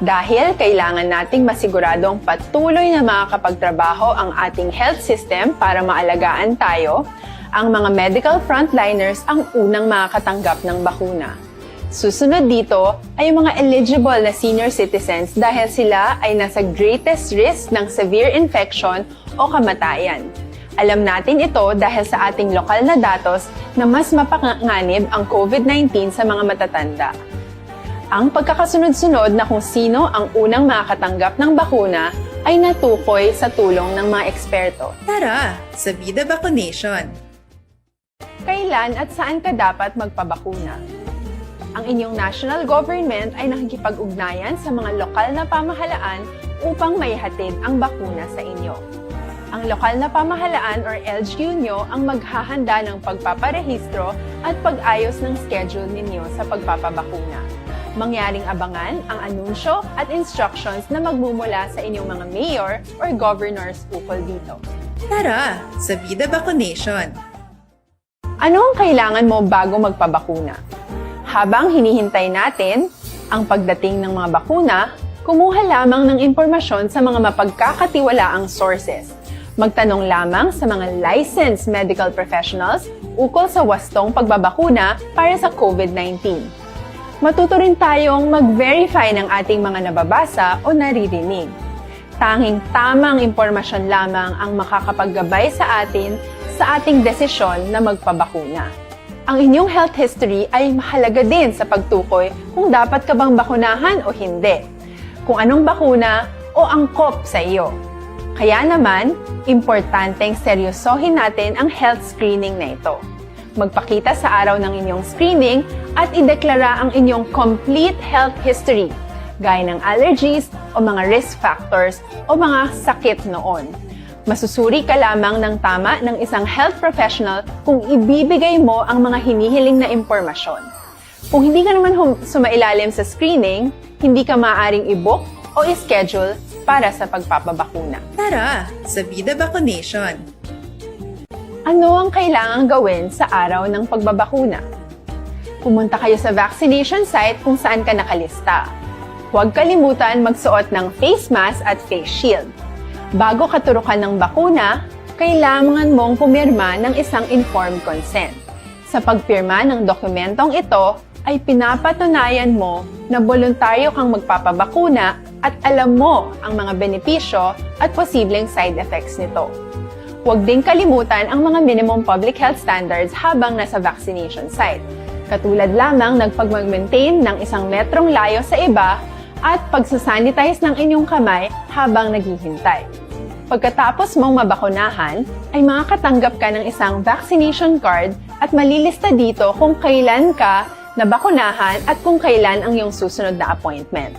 Dahil kailangan nating masiguradong patuloy na makakapagtrabaho ang ating health system para maalagaan tayo, ang mga medical frontliners ang unang makakatanggap ng bakuna. Susunod dito ay ang mga eligible na senior citizens dahil sila ay nasa greatest risk ng severe infection o kamatayan. Alam natin ito dahil sa ating lokal na datos na mas mapanganib ang COVID nineteen sa mga matatanda. Ang pagkakasunod-sunod na kung sino ang unang makakatanggap ng bakuna ay natukoy sa tulong ng mga eksperto. Tara sa Vida Vaccination! Kailan at saan ka dapat magpabakuna? Ang inyong national government ay nakikipag-ugnayan sa mga lokal na pamahalaan upang maihatid ang bakuna sa inyo. Ang lokal na pamahalaan or L G U nyo ang maghahanda ng pagpaparehistro at pag-ayos ng schedule ninyo sa pagpapabakuna. Mangyaring abangan ang anunsyo at instructions na magmumula sa inyong mga mayor or governors ukol dito. Tara sa Vida Vaccination! Ano ang kailangan mo bago magpabakuna? Habang hinihintay natin ang pagdating ng mga bakuna, kumuha lamang ng impormasyon sa mga mapagkakatiwalaang sources. Magtanong lamang sa mga licensed medical professionals ukol sa wastong pagbabakuna para sa COVID nineteen. Matuto rin tayong mag-verify ng ating mga nababasa o naririnig. Tanging tamang impormasyon lamang ang makakapaggabay sa atin sa ating desisyon na magpabakuna. Ang inyong health history ay mahalaga din sa pagtukoy kung dapat ka bang bakunahan o hindi, kung anong bakuna o angkop sa iyo. Kaya naman, importanteng seryosohin natin ang health screening na ito. Magpakita sa araw ng inyong screening at ideklara ang inyong complete health history, gaya ng allergies o mga risk factors o mga sakit noon. Masusuri ka lamang ng tama ng isang health professional kung ibibigay mo ang mga hinihiling na impormasyon. Kung hindi ka naman hum- sumailalim sa screening, hindi ka maaaring i-book o i-schedule para sa pagpapabakuna. Tara sa Vida Vaccination! Ano ang kailangang gawin sa araw ng pagbabakuna? Pumunta kayo sa vaccination site kung saan ka nakalista. Huwag kalimutan magsuot ng face mask at face shield. Bago katurukan ng bakuna, kailangan mong pumirma ng isang informed consent. Sa pagpirma ng dokumentong ito, ay pinapatunayan mo na boluntaryo kang magpapabakuna at alam mo ang mga benepisyo at posibleng side effects nito. Huwag ding kalimutan ang mga minimum public health standards habang nasa vaccination site, katulad lamang ng pagmag-maintain ng isang metrong layo sa iba at pagsasanitize ng inyong kamay habang naghihintay. Pagkatapos mong mabakunahan, ay makakatanggap ka ng isang vaccination card at malilista dito kung kailan ka nabakunahan at kung kailan ang iyong susunod na appointment.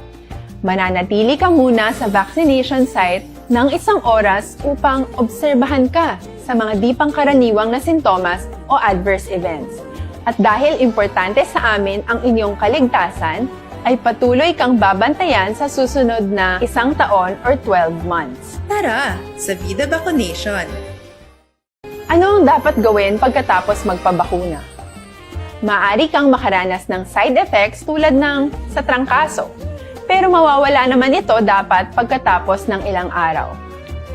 Mananatili ka muna sa vaccination site ng isang oras upang obserbahan ka sa mga di pangkaraniwang na sintomas o adverse events. At dahil importante sa amin ang inyong kaligtasan, ay patuloy kang babantayan sa susunod na isang taon or twelve months. Tara sa Vida Vaccination! Ano ang dapat gawin pagkatapos magpabakuna? Maaari kang makaranas ng side effects tulad ng sa trangkaso, pero mawawala naman ito dapat pagkatapos ng ilang araw.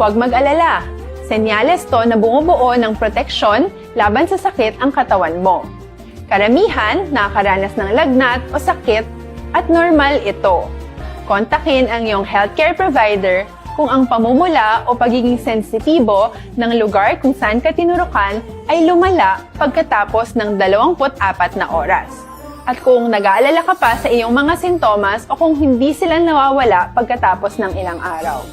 Huwag mag-alala, senyales to na bumubuo ng proteksyon laban sa sakit ang katawan mo. Karamihan nakakaranas ng lagnat o sakit at normal ito. Kontakin ang iyong healthcare provider kung ang pamumula o pagiging sensitibo ng lugar kung saan ka tinurukan ay lumala pagkatapos ng dalawampu't apat na oras. At kung nag-aalala ka pa sa iyong mga sintomas o kung hindi sila nawawala pagkatapos ng ilang araw.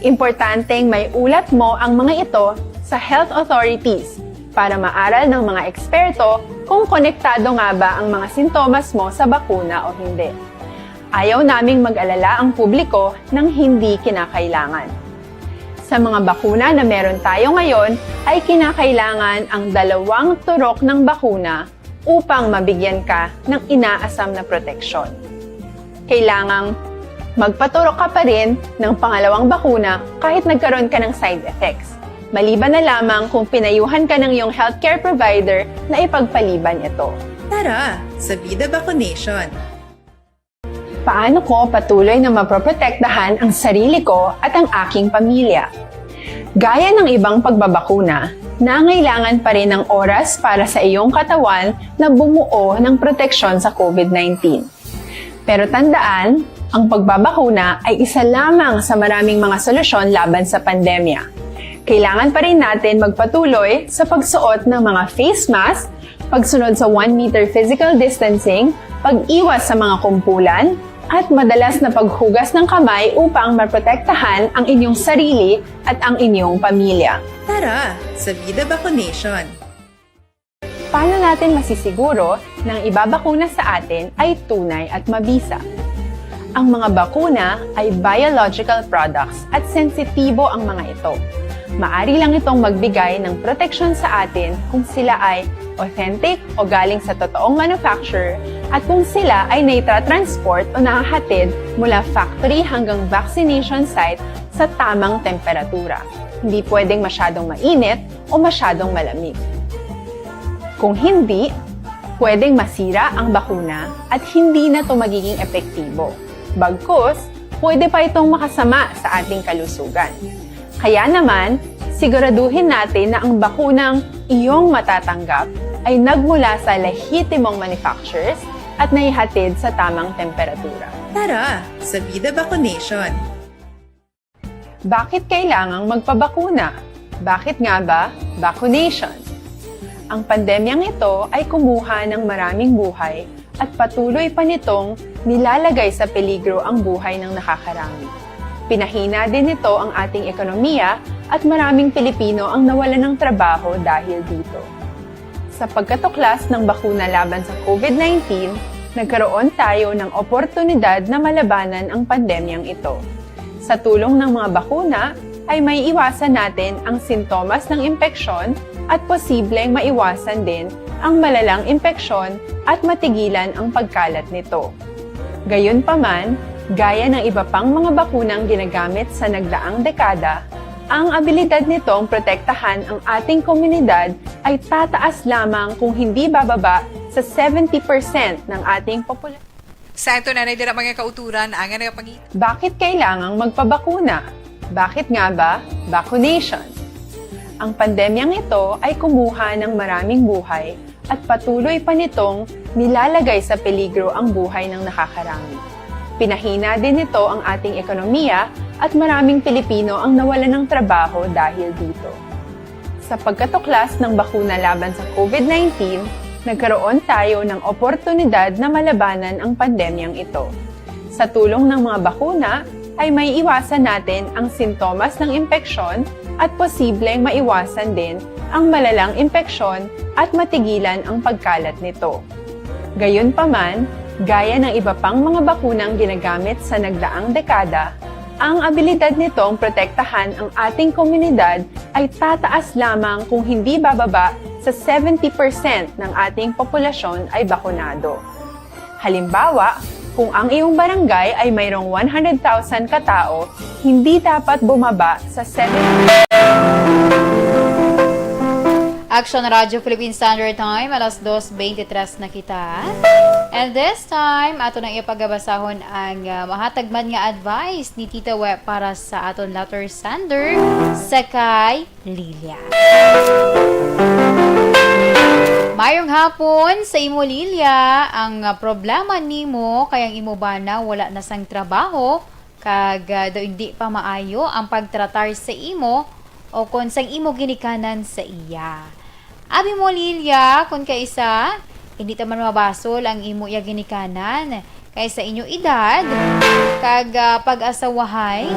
Importanteng may ulat mo ang mga ito sa health authorities para maaral ng mga eksperto kung konektado nga ba ang mga sintomas mo sa bakuna o hindi. Ayaw naming mag-alala ang publiko ng hindi kinakailangan. Sa mga bakuna na meron tayo ngayon, ay kinakailangan ang dalawang turok ng bakuna upang mabigyan ka ng inaasam na proteksyon. Kailangang magpaturok ka pa rin ng pangalawang bakuna kahit nagkaroon ka ng side effects, maliban na lamang kung pinayuhan ka ng iyong healthcare provider na ipagpaliban ito. Tara sa Vida Vaccination! Paano ko patuloy na maproprotektahan ang sarili ko at ang aking pamilya? Gaya ng ibang pagbabakuna, nangailangan pa rin ng oras para sa iyong katawan na bumuo ng proteksyon sa COVID nineteen. Pero tandaan, ang pagbabakuna ay isa lamang sa maraming mga solusyon laban sa pandemya. Kailangan pa rin natin magpatuloy sa pagsuot ng mga face mask, pagsunod sa one meter physical distancing, pag-iwas sa mga kumpulan, at madalas na paghugas ng kamay upang maprotektahan ang inyong sarili at ang inyong pamilya. Tara sa Vida Vaccination! Paano natin masisiguro na ang ibabakuna sa atin ay tunay at mabisa? Ang mga bakuna ay biological products at sensitibo ang mga ito. Maari lang itong magbigay ng proteksyon sa atin kung sila ay authentic o galing sa totoong manufacturer at kung sila ay naitra-transport o nahahatid mula factory hanggang vaccination site sa tamang temperatura. Hindi pwedeng masyadong mainit o masyadong malamig. Kung hindi, pwedeng masira ang bakuna at hindi na ito magiging epektibo. Bagkus, pwede pa itong makasama sa ating kalusugan. Kaya naman, siguraduhin natin na ang bakunang iyong matatanggap ay nagmula sa lehitimong manufacturers at naihatid sa tamang temperatura. Tara sa Vida Vaccination! Bakit kailangang magpabakuna? Bakit nga ba vaccination? Ang pandemyang ito ay kumuha ng maraming buhay at patuloy pa nitong nilalagay sa peligro ang buhay ng nakakarami. Pinahina din nito ang ating ekonomiya at maraming Pilipino ang nawalan ng trabaho dahil dito. Sa pagkatuklas ng bakuna laban sa COVID nineteen, nagkaroon tayo ng oportunidad na malabanan ang pandemyang ito. Sa tulong ng mga bakuna, ay maiiwasan natin ang sintomas ng impeksyon at posibleng maiwasan din ang malalang impeksyon at matigilan ang pagkalat nito. Gayunpaman, gaya ng iba pang mga bakunang ginagamit sa nagdaang dekada, ang abilidad nitong protektahan ang ating komunidad ay tataas lamang kung hindi bababa sa seventy percent ng ating populasyon. Sa ato na dira, mga kauturan, ang nagapangit. Bakit kailangang magpabakuna? Bakit nga ba vaccination? Ang pandemyang ito ay kumuha ng maraming buhay at patuloy pa nitong nilalagay sa peligro ang buhay ng nakakarami. Pinahina din nito ang ating ekonomiya at maraming Pilipino ang nawalan ng trabaho dahil dito. Sa pagkatuklas ng bakuna laban sa COVID nineteen, nagkaroon tayo ng oportunidad na malabanan ang pandemyang ito. Sa tulong ng mga bakuna, ay maiiwasan natin ang sintomas ng impeksyon at posibleng maiwasan din ang malalang impeksyon at matigilan ang pagkalat nito. Gayunpaman, gaya ng iba pang mga bakunang ginagamit sa nagdaang dekada, ang abilidad nitong protektahan ang ating komunidad ay tataas lamang kung hindi bababa sa seventy percent ng ating populasyon ay bakunado. Halimbawa, kung ang iyong barangay ay mayroong one hundred thousand katao, hindi dapat bumaba sa seventy. Action Radio Philippine Standard Time, alas dos twenty-three na kita. And this time, ato nang ipagabasahon ang, ah, mahatag man nga advice ni Tita Web para sa aton letter sender, sa kay Lilia. Mayong hapon sa imo, Lilia. Ang, ah, problema nimo kay ang imo bana wala na sang trabaho, kag, ah, daw hindi pa maayo ang pagtratar sa imo o kon sang imo ginikanan sa iya. Abi mo, Lilia, kon kaisa, Hindi ta man mabasol ang imo iya ginikanan, kay sa inyo edad kag, ah, pag-asawahay,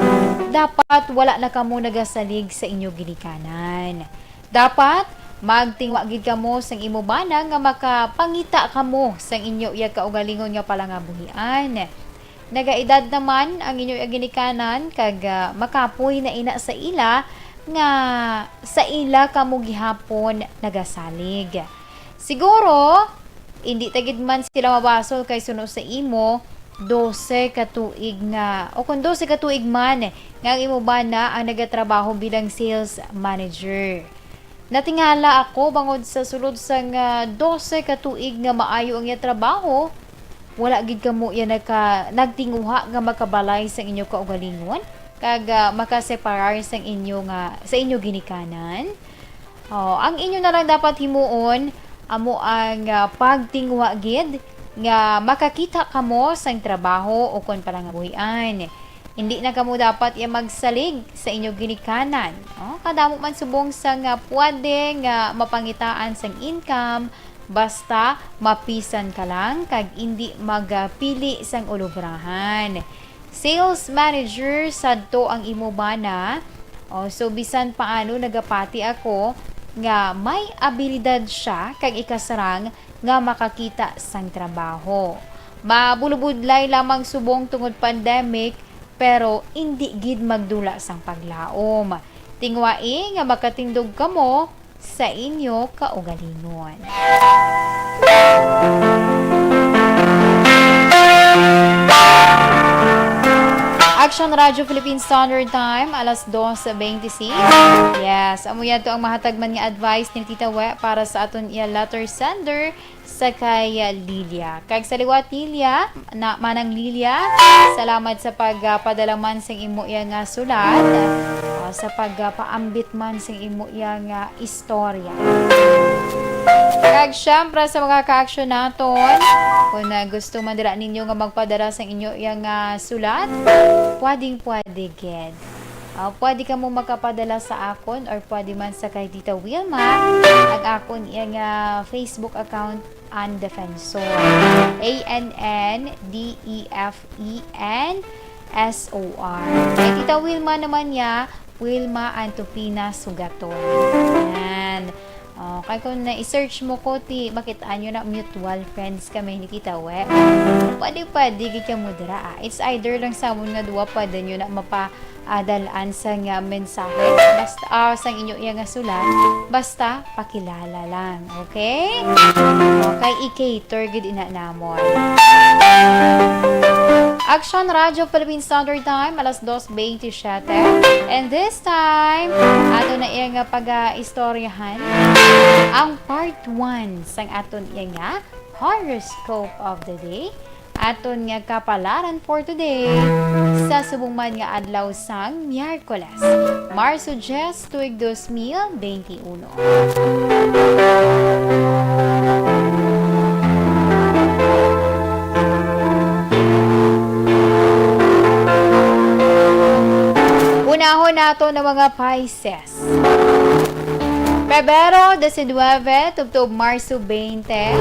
dapat wala na kamo nagasalig sa inyo ginikanan. Dapat magtingwa gid kamo sang imo bana nga makapangita kamo sang inyo iya kaugalingon nga palangabuhian. Nagaedad naman ang inyo ginikanan kag, ah, makapoy na ina sa ila nga sa ila kamo gihapon nagasalig. Siguro, hindi ta gid man sila mabasol kay suno sa imo, dose ka tuig nga, o kung dose ka tuig man nga ang imo bana ang nagatrabaho bilang sales manager. Natingala ako bangod sa sulod sang, ah, dose ka tuig nga maayo ang iya trabaho, wala gid kamo iya naka-, nagtinguha nga makabalay sang inyo kaugalingon kag, ah, makaseparar sang inyo nga, sa inyo ginikanan. Oh, ang inyo na lang dapat himuon amo ang, ah, pagtinguha gid nga makakita kamo sang trabaho ukon palangabuhian. Hindi na kamo dapat iya magsalig sa inyo ginikanan. Oh, kadamo man subong sang, ah, pwede nga mapangitaan sang income, basta mapisan ka lang kag indi magapili sang ulubrahan. Sales manager sadto ang imo bana. Oh, so bisan paano nagapati ako nga may abilidad siya kag ikasarang nga makakita sang trabaho. Mabulubudlay lamang subong tungod pandemic, pero indi gid magdula sang paglaom. Tingwai nga makatindog kamo sa inyo kaugalingon. Action Radio Philippine Standard Time, alas dos beintisis. Yes, amo yan to ang mahatag man nga advice ni Tita We para sa aton iya letter sender sa kay, ah, Lilia. Kag sa liwat, Lilia, na, Manang Lilia, salamat sa pagpadala man sing imo iya nga sulat, ah, sa pagpaambit man sing imo iya nga istorya. Kag syempre sa mga ka-action naton, kung, ah, gusto man dira ninyo nga magpadala sa inyo iya nga sulat, pwedeng pwede gid. Ah, pwede kamo makapadala sa akon or pwede man sa kay Tita Wilma. Ang akon iya nga Facebook account, Ann Defensor. A N N D E F E N S O R. Kay Tita Wilma naman niya, Wilma Antupina Sugaton. Yan. Oh, kay kung na-search mo ko, ti, makit-an nyo na mutual friends kami ni Tita We. Pwede, pwede gid kamo dira, ah. It's either lang sa amon nga duwa, pwede nyo na mapa-, ah, dal-an sang, ah, mensahe. Basta, ah, sang inyo iya nga sulat. Basta, pakilala lang. Okay? Okay, i-cater gid ina namon. Action Radio Philippine Standard Time, alas dos beintisyete. And this time, ato na iya nga pag-istoryahan ang part one sang aton iya nga horoscope of the day. Aton nga kapalaran for today sa subong man nga adlaw sang Miyerkules, Marso diyes, tuig dos mil beinti uno. Unahon nato na mga Pisces. Pebrero diecinueve tubtob Marso veinte.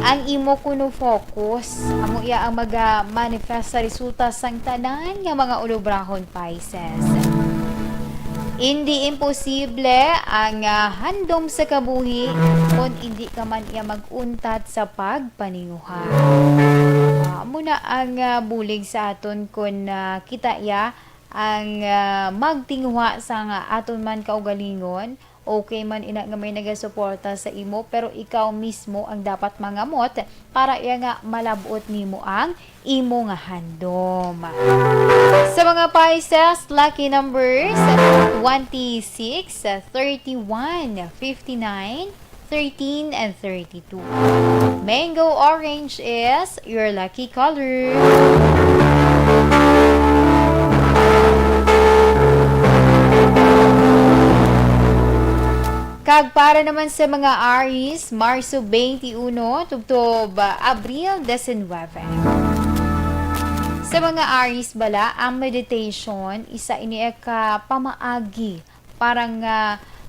Ang imo kuno focus, amo iya ang maga-manifest sa resulta sang tanan nga mga ulobrahon, Pisces. Indi imposible ang, ah, handom sa kabuhi kon indi ka man iya mag-untat sa pagpaninguha. Ah, amo na ang, ah, bulig sa aton kon, ah, kita iya ang, ah, magtinguha sa nga aton man kaugalingon. Okay man ina nga may nagasuporta sa imo, pero ikaw mismo ang dapat mangamot para iya nga malab-ot nimo ang imo nga handom. Sa mga Pisces, lucky numbers, twenty-six, thirty-one, fifty-nine, thirteen, and thirty-two. Mango orange is your lucky color. Kag para naman sa mga Aries, Marso twenty-one tubtob, ah, Abril diecinueve. Sa mga Aries bala, ang meditation isa ini ka pamaagi para nga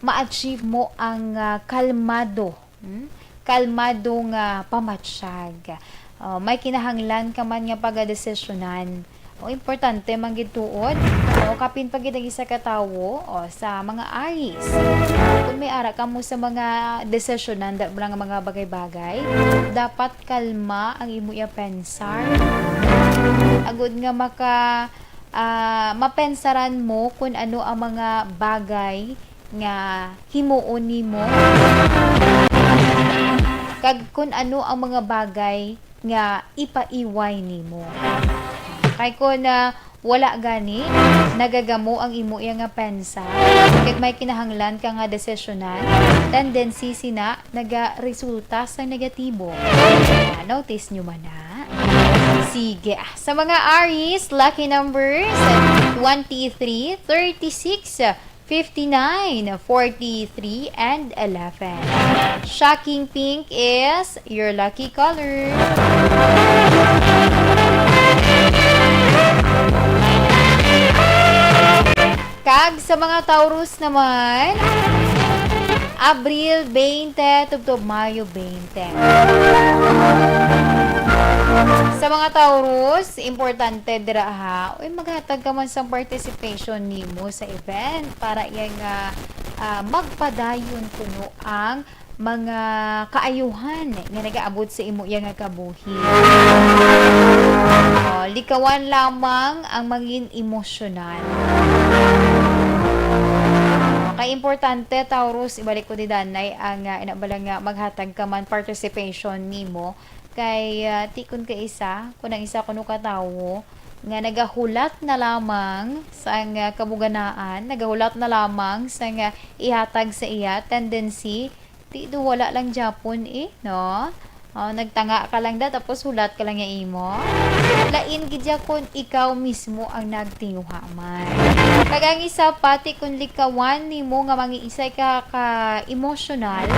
ma-achieve mo ang, ah, kalmado, hmm? Kalmado nga pamatyag. Oh, may kinahanglan ka man nga pagadesisyonan. O, importante man gid tuod. O, kapin pa gid ang isa ka tawo, o, sa mga Aries. Kung may ara ka mo sa mga desisyonan, da-, nga mga bagay-bagay, dapat kalma ang imo iya pensar. Agud nga maka-, ah, mapensaran mo kung ano ang mga bagay nga himuon nimo, kag kung ano ang mga bagay nga ipaiway nimo. Kay kung, ah, wala gani, nagagamo ang imo iya nga pensa, kag may kinahanglan ka nga desisyonan, tendency sina nagaresulta sa negatibo. Ah, notice nyo man na? Sige. Sa mga Aries, lucky numbers, twenty-three, thirty-six, fifty-nine, forty-three, and eleven. Shocking pink is your lucky color. Kag sa mga Taurus naman, Abril twenty tubtob Mayo twenty. Sa mga Taurus, importante dira ha, uy, maghatag ka man sang participation nimo sa event para iya nga, ah, magpadayon kuno ang mga kaayuhan nga nagaabot sa imo iya nga kabuhi. Oh, likawan lamang ang mangin emosyonal. Kay importante, Taurus, ibalik ko ni Danay ang, ah, ina bala nga maghatag ka man participation nimo kay, ah, ti kun kay isa, kun ang isa kuno ka tawo nga nagahulat na lamang sang, ah, kabuganaan, nagahulat na lamang sang, ah, ihatag sa iya, tendency, ti do wala lang gyapon eh, no? Oh, nagtanga ka lang da, tapos hulat ka lang nga imo. Lain gid ya kun ikaw mismo ang nagtinguha man. Kag ang isa pa, ti kun likawan nimo nga mangiisay ka ka emosyonal,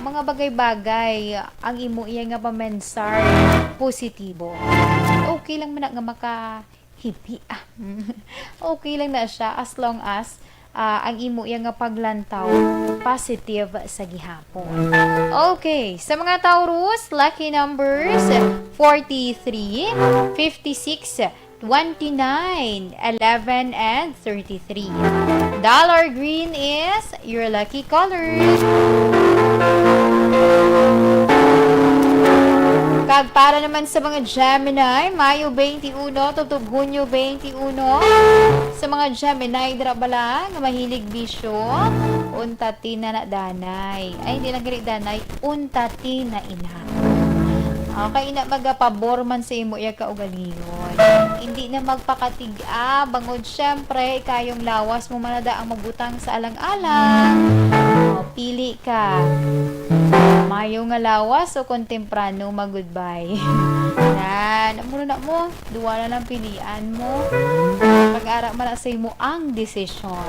mga bagay-bagay ang imo iya nga pamensar positibo. Okay lang man na nga maka hipi, ah. Okay lang na siya as long as, ah, ang imo iya nga paglantaw positive sa gihapon. Okay, sa mga Taurus, lucky numbers forty-three, fifty-six, twenty-nine, eleven, and thirty-three. Dollar green is your lucky color. Kag para naman sa mga Gemini, Mayo twenty-one tubtob Hunyo twenty-one. Sa mga Gemini, dira bala nga mahilig bisyo, untatin na na danay. Ay, hindi lang gani danay, untatin na ina. Okay, ina magapabor man sa imo iya kaugalingon. Hindi na magpakatig-a, bangod syempre, ikayong lawas mo man na da ang mabutang sa alang-alang. O, pili ka. Mayo nga lawas o kung temprano mag-goodbye. Yan. Amo na mo. Duwa na lang pilian mo. Mag-ara man na sa imo ang desisyon.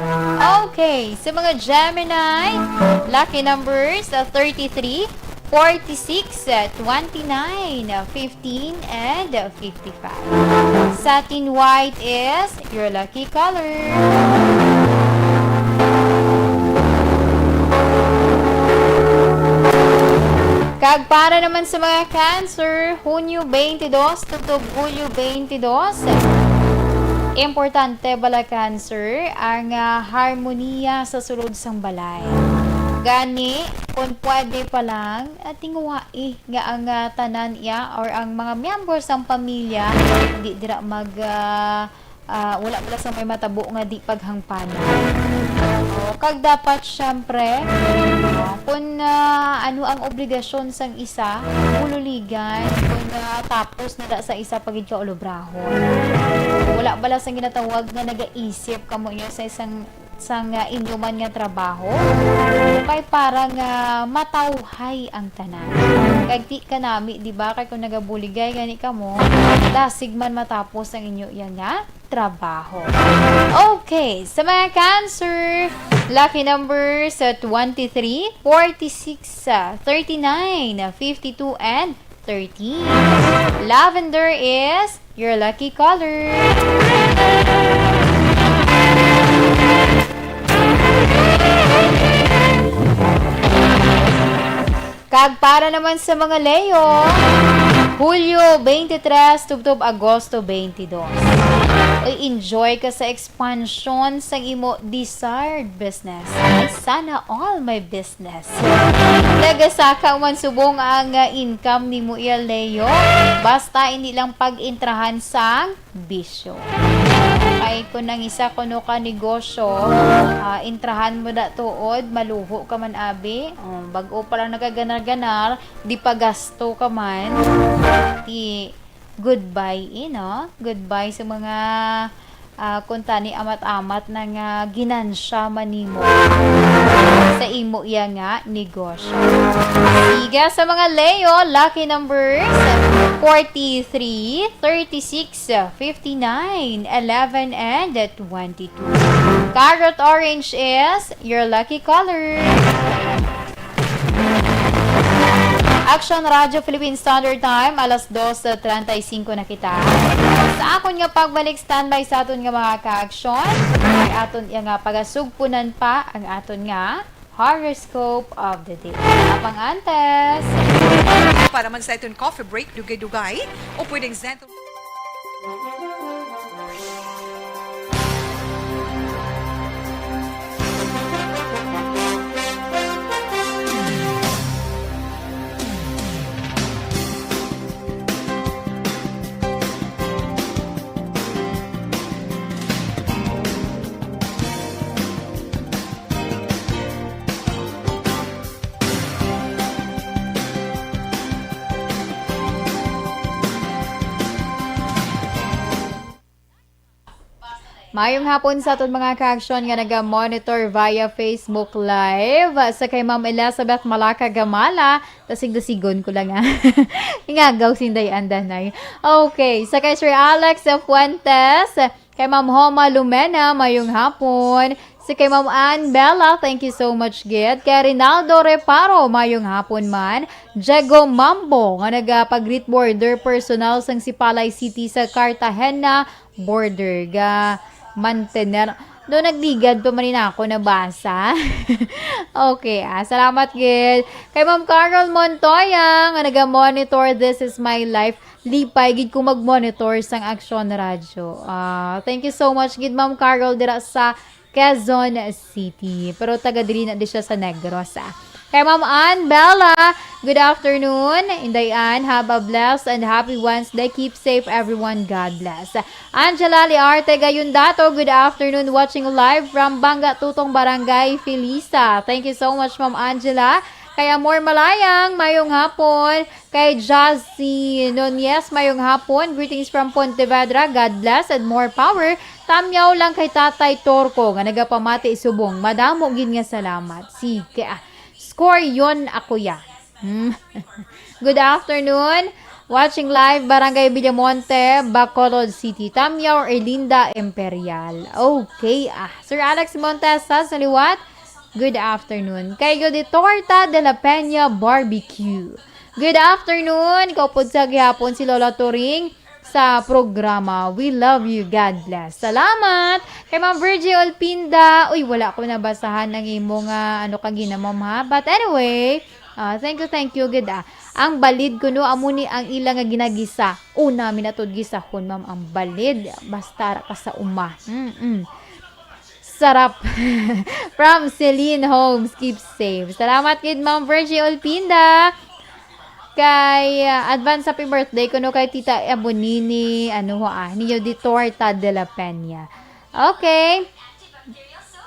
Okay. Sa mga Gemini, lucky numbers, uh, thirty-three, forty-six, uh, twenty-nine, uh, fifteen, and, uh, fifty-five. Satin white is your lucky color. Kag para naman sa mga Cancer, Hunyo twenty-two tubtob Hulyo twenty-two, importante bala, Cancer, ang, ah, harmonia sa sulod sang balay. Gani, kung pwede pa lang, ah, tinguhai nga ang, ah, tanan iya or ang mga miyembro sang pamilya di dira mag, ah, ah, wala bala sang may matabo nga di paghangpanan. O, kag dapat, syempre, ah, kung, ah, ano ang obligasyon sang isa, bululigan, kung, ah, tapos na da sa isa pa gid ka ulubrahon. Wala bala sang ginatawag nga nagaisip kamo niya sa isang sang, ah, inyo man nga trabaho, kay para nga matawhay ang tanan. Kag di kanami, di ba? Kay kung nagabuligay gani kamo, dasig man matapos ang inyo iya nga trabaho. Okay, sa mga Cancer, lucky numbers, ah, twenty-three, forty-six, ah, thirty-nine, fifty-two, and thirteen. Lavender is your lucky color. Kag para naman sa mga Leo, Hulyo twenty-three tubtob Agosto twenty-two. Uy, enjoy ka sa expansion sang imo desired business. Ay, sana all my business. Nagasaka man subong ang, ah, income nimo, iya Leo. Basta hindi lang pag-intrahan sang bisyo. Kay kung ang isa kuno ka negosyo, ah, intrahan mo na tuod, maluho ka man abi. Oh, bag-o pa lang nagaganar-ganar, di pa gasto ka man. Di goodbye, eh, no? Goodbye sa mga, ah, kuntani amat-amat na nga ginansya man nimo sa imo iya nga negosyo. Sige, sa mga Leo, lucky numbers, forty-three, thirty-six, fifty-nine, eleven, and twenty-two. Carrot orange is your lucky color. Action Radio Philippine Standard Time, alas dos treinta y cinco na kita. Sa akon nga pagbalik, standby sa aton nga mga ka-action. Ay aton iya nga pagasugpunan pa ang aton nga horoscope of the day. Abang antes. Para man sa iton coffee break, dugay-dugay, o pwedeng Zentum. Mayong hapon sa aton mga ka-action nga naga-monitor via Facebook Live. Sa kay Ma'am Elizabeth Malaka Gamala, dasig-dasigon ko lang, ah. Ingagaw sinday andanay. Okay, sa kay Sir Alex Fuentes, kay Ma'am Homa Lumena, mayong hapon. Si kay Ma'am Ann Bella, thank you so much, gid. Kay Rinaldo Reparo, mayong hapon man. Diego Mambo, nga nagapag-greet border personal sang Sipalay City sa Cartagena border. Ga mantener. Do nagligad pa man ako nabasa. Okay, ah, salamat, gid. Kay Ma'am Carol Montoya, nga naga-monitor, This Is My Life. Lipay gid ko mag-monitor sang Aksyon Radyo. Ah, thank you so much gid, Ma'am Carol, dira sa Quezon City. Pero taga diri na di siya sa Negros, ah. Kay Ma'am Ann Bella, good afternoon. Inday Ann, have a blessed and happy Wednesday. Keep safe, everyone. God bless. Angela Liarte Gayundato, good afternoon. Watching live from Banga Tutong, Barangay Felisa. Thank you so much, Ma'am Angela. Kay Amor Malayang, mayong hapon. Kay Jassy Nunez, mayong hapon. Greetings from Pontevedra. God bless and more power. Tamyaw lang kay Tatay Torco nga nagapamati subong. Madamo gid nga salamat. Sige, ah. Score yon ako ya. Hmm. Good afternoon. Watching live, Barangay Villamonte, Bacolod City. Tamyaw, Erlinda Imperial. Okay, ah. Sir Alex Montesa, sa liwat. Good afternoon. Kay Goditorta de la Peña Barbecue. Good afternoon. Kaupod sa gihapon si Lola Turing sa programa. We love you. God bless. Salamat. Kay Ma'am Virgie Olpinda, uy, wala ko nabasahan ang imo nga ano kagina, ma'am, ha? But anyway, ah, thank you, thank you, gid, ah. Ang balid kuno amo ni ang ila nga ginagisa. Una, minatod gisahon, ma'am, ang balid. Basta ra ka sa uma. Mm-mm. Sarap. From Celine Homes, keep safe. Salamat gid, Ma'am Virgie Olpinda. Kay, ah, advance happy birthday kuno kay Tita Ebonini, ano ho, ah, Neo de Torta de la Peña. Okay.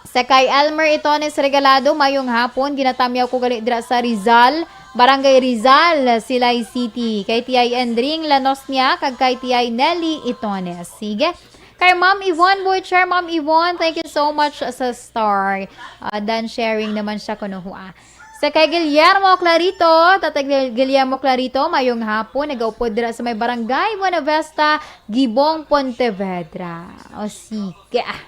Sa kay Elmer Itones Regalado, mayong hapon, ginatamyaw ko gali dira sa Rizal, Barangay Rizal, Silay City. Kay T I Endring Lanosnia, kag kay T I Nelly Itones. Sige. Kay Ma'am Yvonne Butcher, Ma'am Yvonne, thank you so much sa star. Ah, done sharing naman siya kuno ho, ah. Sa kay Guillermo Clarito, Tatay Guil-, Guillermo Clarito, mayong hapon, nagaupod dira sa may barangay Buenavista, Gibong, Pontevedra. O sige, ah.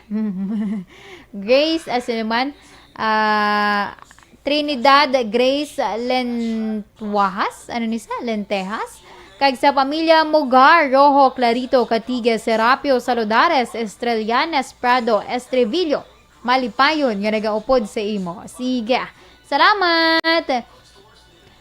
Grace, ah, sino man? Ah, Trinidad Grace Lentuajas, ano ni sa? Lentejas? Kag sa pamilya Mugar, Rojo, Clarito, Katiga, Serapio, Saludares, Estrellianes, Prado, Estrevillo, Malipayon nga nagaupod sa imo. Sige. Salamat.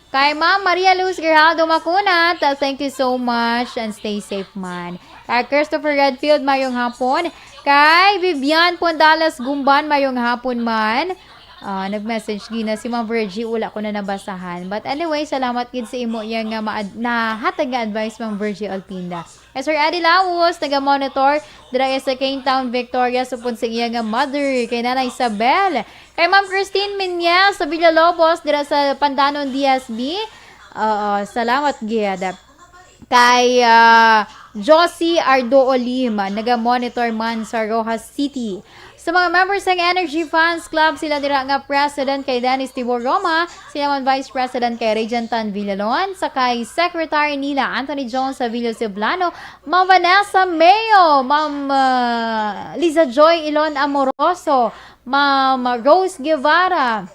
Kay Ma'am Maria Luz Geraldo Macunat, uh, thank you so much and stay safe man. Kay Christopher Redfield, mayong hapon. Kay Vivian Puendales Gumban, mayong hapon man. Ah, nag-message gina si Ma'am Virgie, wala ko na nabasahan. But anyway, salamat gid sa imo yang nga maad-, nahatag nga advice, Ma'am Virgie Olpinda. Kay Sir Eddie Laos, naga-monitor dira sa Kane Town, Victoria, supod sa iya nga mother, kay Nanay Isabel. Kay Ma'am Christine Minyas sa Villalobos, dira sa Pandanon, D S B. Oo, salamat gid. Kay, ah, Josie Ardo Olim, naga-monitor man sa Roxas City. Sa mga members sang Energy Fans Club, sila dira nga President kay Dennis Tibor Roma, sila man Vice President kay Regentan Villalon, sa kay Secretary nila Anthony Jones Savillo Ceblano, Ma'am Vanessa Mayo, Ma'am, ah, Liza Joy Ilon Amoroso, Ma'am Rose Guevara,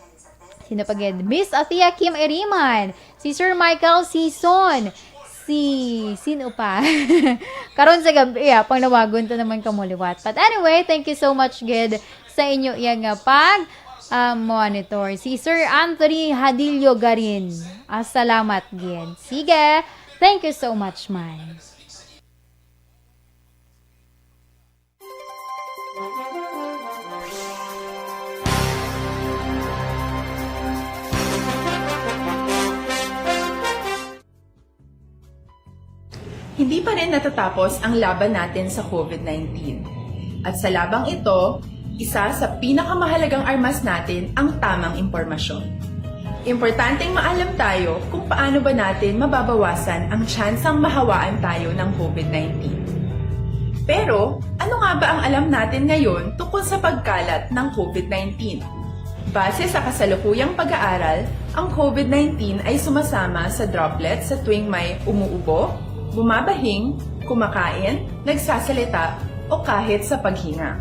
sino pa gid? Miss Athea Kim Eriman, si Sir Michael Sison, si, sino pa? Karon sa gabi, ah, pangnawagon ta naman kamo liwat. But anyway, thank you so much gid sa inyo iya nga pag, ah, monitor. Si Sir Anthony Hadillo Garin. Ah, salamat gid. Sige, thank you so much man. Hindi pa rin natatapos ang laban natin sa COVID nineteen. At sa labang ito, isa sa pinakamahalagang armas natin ang tamang impormasyon. Importanteng maalam tayo kung paano ba natin mababawasan ang tsansang mahawaan tayo ng COVID nineteen. Pero, ano nga ba ang alam natin ngayon tungkol sa pagkalat ng COVID nineteen? Base sa kasalukuyang pag-aaral, ang COVID nineteen ay sumasama sa droplet sa tuwing may umuubo, bumabahing, kumakain, nagsasalita, o kahit sa paghinga.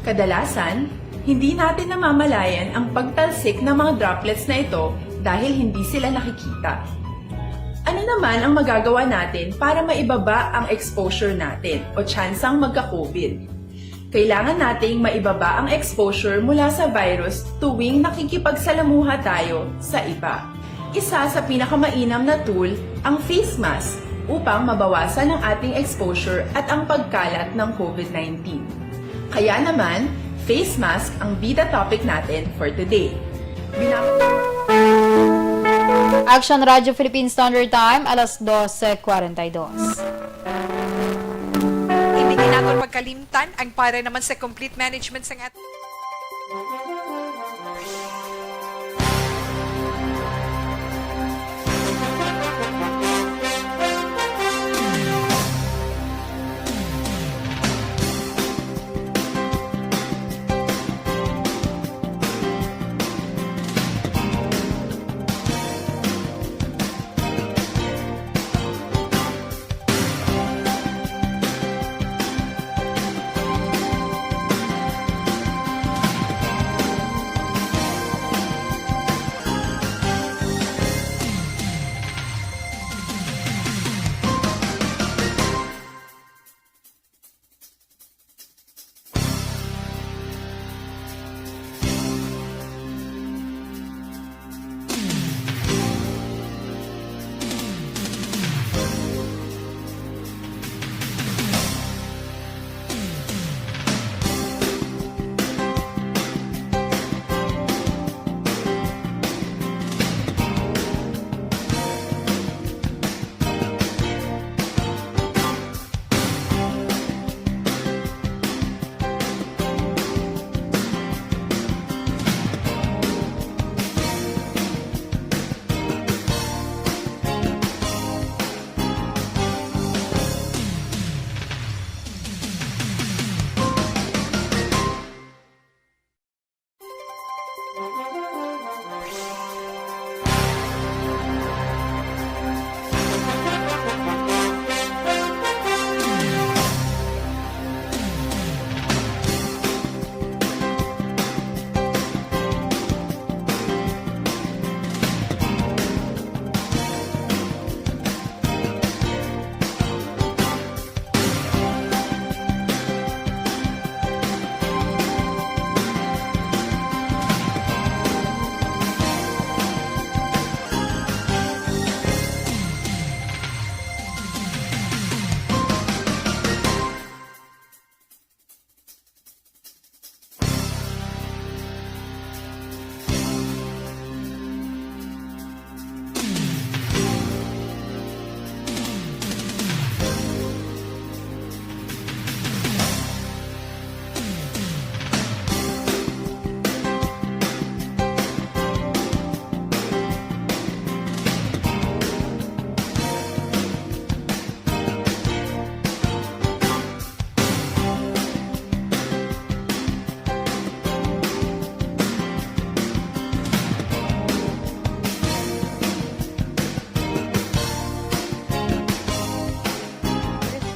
Kadalasan, hindi natin namamalayan ang pagtalsik ng mga droplets na ito dahil hindi sila nakikita. Ano naman ang magagawa natin para maibaba ang exposure natin o tsansang magka-COVID? Kailangan nating maibaba ang exposure mula sa virus tuwing nakikipagsalamuha tayo sa iba. Isa sa pinakamainam na tool ang face mask upang mabawasan ang ating exposure at ang pagkalat ng COVID nineteen. Kaya naman, face mask ang bida topic natin for today. Binab- Action Radio Philippine Standard Time, alas dose cuarenta y dos. Hindi naton pagkalimtan ang para naman sa complete management sang at-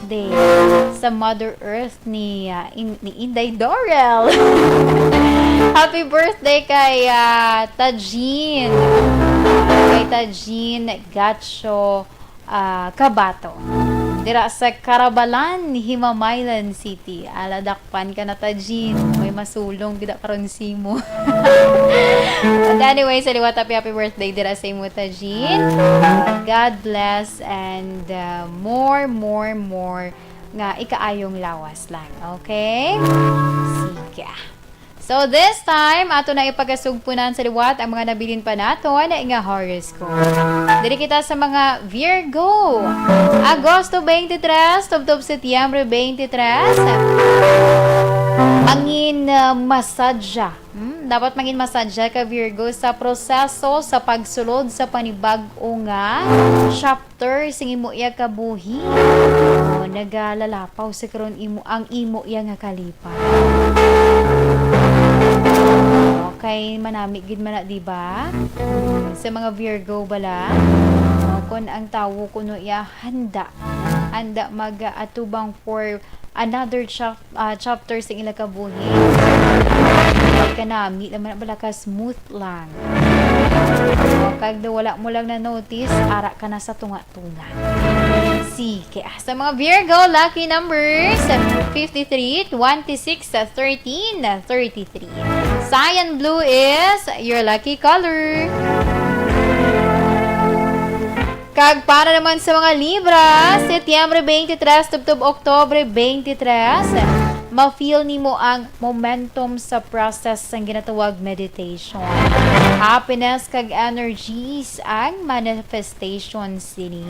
birthday sa Mother Earth ni, ah, in-, ni Inday Dorel. Happy birthday kay, ah, Tajin. Kay Tajin Gacho, ah, Cabato. Dira sa Carabalan, Himamaylan City. Ala, dakpan ka na, Tajin. May masulong gid karon simo. But anyway, sa liwat, happy, happy birthday dira sa imo, Tajin. God bless and, uh, more, more, more nga ikaayong lawas lang. Okay? Sige. So this time, ato na ipakasugpunan sa liwat ang mga nabilin pa naton nga horoscope. Diri kita sa mga Virgo. Agosto twenty-three, tubtob Setyembre twenty-three. Mangin, uh, masadya Hmm, dapat magin masadya ka, Virgo, sa proseso sa pagsulod sa panibag-o nga chapter sing imo iya kabuhi. O, nagalalapaw sa karon imo, ang imo iya nga kalipay. Okay, manami gid man na, di ba? Hmm, sa mga Virgo bala, o, kung ang tawo kuno iya handa, handa mag-atubang for another chap-, ah, chapter sa ila kabuhi. Kay kanami naman bala ka smooth lang. O, kag daw wala mo lang na-notice, ara ka na sa tunga-tunga. Sige, ah, sa mga Virgo, lucky numbers, fifty-three, twenty-six, thirteen, thirty-three. Cyan blue is your lucky color. Kag para naman sa mga Libra, Setyembre twenty-three tubtob Oktubre twenty-three, ma-feel nimo ang momentum sa process sang ginatawag meditation. Happiness kag energies ang manifestation sini.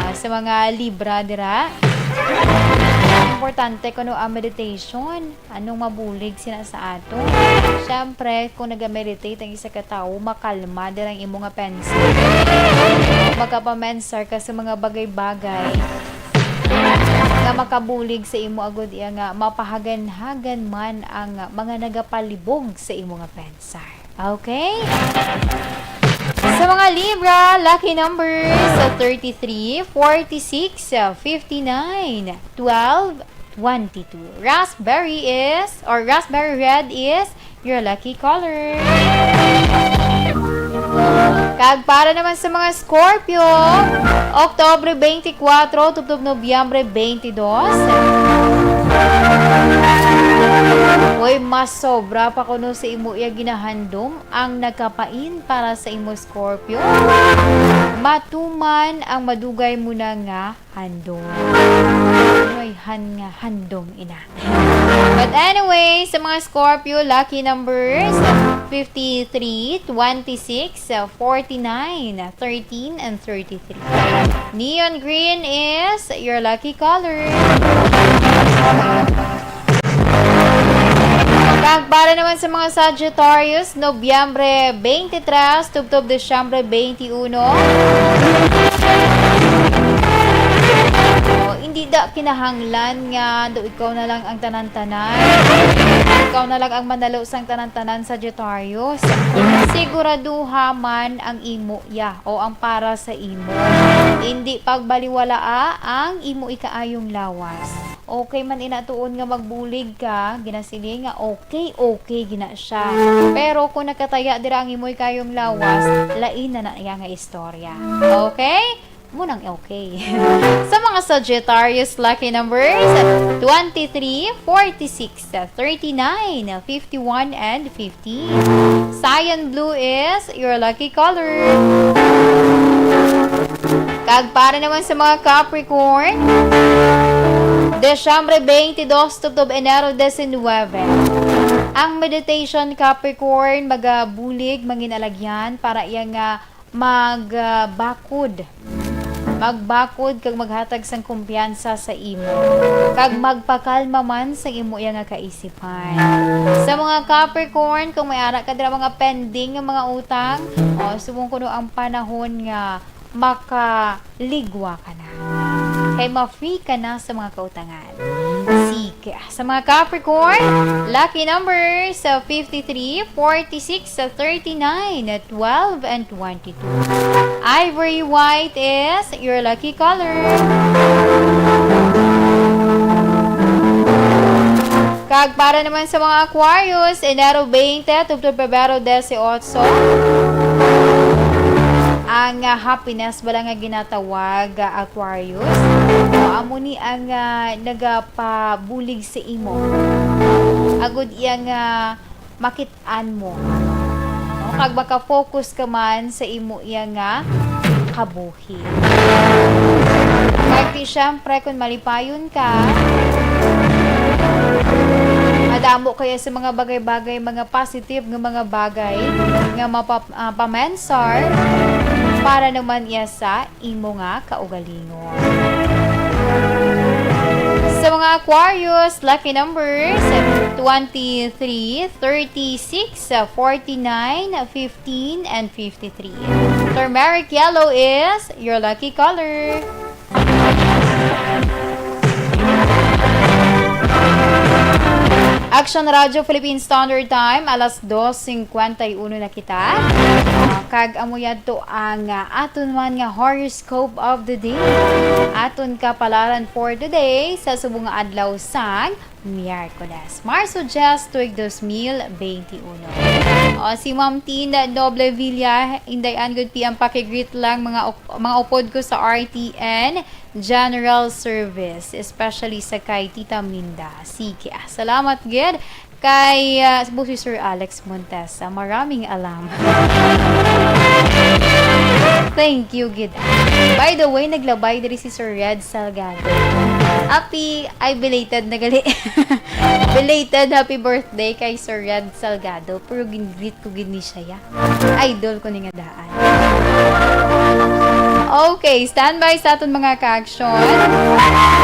Ah, sa mga Libra dira, importante kuno ang meditation. Anong mabulig sina sa ato? Siyempre, kung naga-meditate ang isa ka tawo, makalma dira ang imo nga pensar. Makapamensar ka sa mga bagay-bagay nga makabulig sa imo, agud iya nga mapahaganhagan man ang mga nagapalibog sa imo nga pensar. Okay? Sa mga Libra, lucky numbers, thirty-three, forty-six, fifty-nine, twelve, twenty-two. Raspberry is, or raspberry red is your lucky color. Kag para naman sa mga Scorpio, Oktubre twenty-four tubtob Nobyembre twenty-two. Uy, mas sobra pa kuno sa imo iya ginahandom ang nagkapain para sa imo, Scorpio. Matuman ang madugay mo na nga handom. May han nga handom ina. But anyway, sa mga Scorpio, lucky numbers, fifty-three, twenty-six, forty-nine, thirteen, and thirty-three. Neon green is your lucky color. Kag para naman sa mga Sagittarius, Nobyembre twenty-three tubtob Disyembre twenty-uno. O, hindi da kinahanglan nga do ikaw na lang ang tanan-tanan. Ikaw na lang ang manalo sang tanan-tanan, Sagittarius. Siguraduha man ang imo ya o ang para sa imo. Hindi pagbaliwalaa ang imo ikaayong lawas. Okay man ina tuon nga magbulig ka, ginasiling nga okay, okay gina siya. Pero kung nakataya dira ang imo ikayong lawas, lain na na iya nga istorya. Okay? Mo nang okay. Sa mga Sagittarius lucky numbers, twenty-three, forty-six, thirty-nine, fifty-one, and fifty. Cyan blue is your lucky color. Kag para naman sa mga Capricorn, Desyembre twenty-two tubtob Enero diecinuebe. Ang meditation, Capricorn, magabulig, manginalagyan para iya nga mag, ah, bakod. Magbakod kag maghatag sang kumpiyansa sa imo, kag magpakalma man sa imo iya nga kaisipan. Sa mga Capricorn, kung may ara ka dira mga pending nga mga utang, o, subong kuno ang panahon nga makaligwa ka na. Kay ma-free ka na sa mga kautangan. Sige. Sa mga Capricorn, lucky numbers, uh, fifty-three, forty-six, uh, thirty-nine, uh, twelve, and twenty-two. Ivory white is your lucky color. Kag para naman sa mga Aquarius, Enero twenty tubtob Pebrero eighteen, ang, uh, happiness bala nga ginatawag, uh, Aquarius. O, amo ni ang, uh, nagapabulig sa imo. Agud iya nga makit-an mo. No? Kag maka-focus ka man sa imo iya nga kabuhi. Kag ti, syempre, kung malipayon ka, madamo kaya sa mga bagay-bagay, mga positive nga mga bagay nga mapa-, ah, pamensar para naman iya sa imo nga kaugalingon. Sa mga Aquarius, lucky numbers, twenty-three, thirty-six, forty-nine, fifteen, and fifty-three. Turmeric yellow is your lucky color. Action Radio Philippine Standard Time, alas dos cincuenta y uno na kita. Ah, kag amo yadto ang, ah, aton man nga horoscope of the day. Aton kapalaran for today sa subong nga adlaw sang Miyerkules, Marso diyes, tuig dos mil benti uno. O, si Ma'am Tina Noble Villa, Inday Ann, good P M, pakigreet lang mga op-, mga upod ko sa R T N General Service, especially sa kay Tita Minda. Sige, ah, salamat gid kay, ah, si Sir Alex Montesa. Maraming alam. Thank you gid. By the way, naglabay diri si Sir Red Salgado. Happy, ay, belated na gali. Belated happy birthday kay Sir Red Salgado. Pero gin-greet ko gid ni siya, ya. Idol ko ni nga daan. Okay, standby sa aton mga ka-action.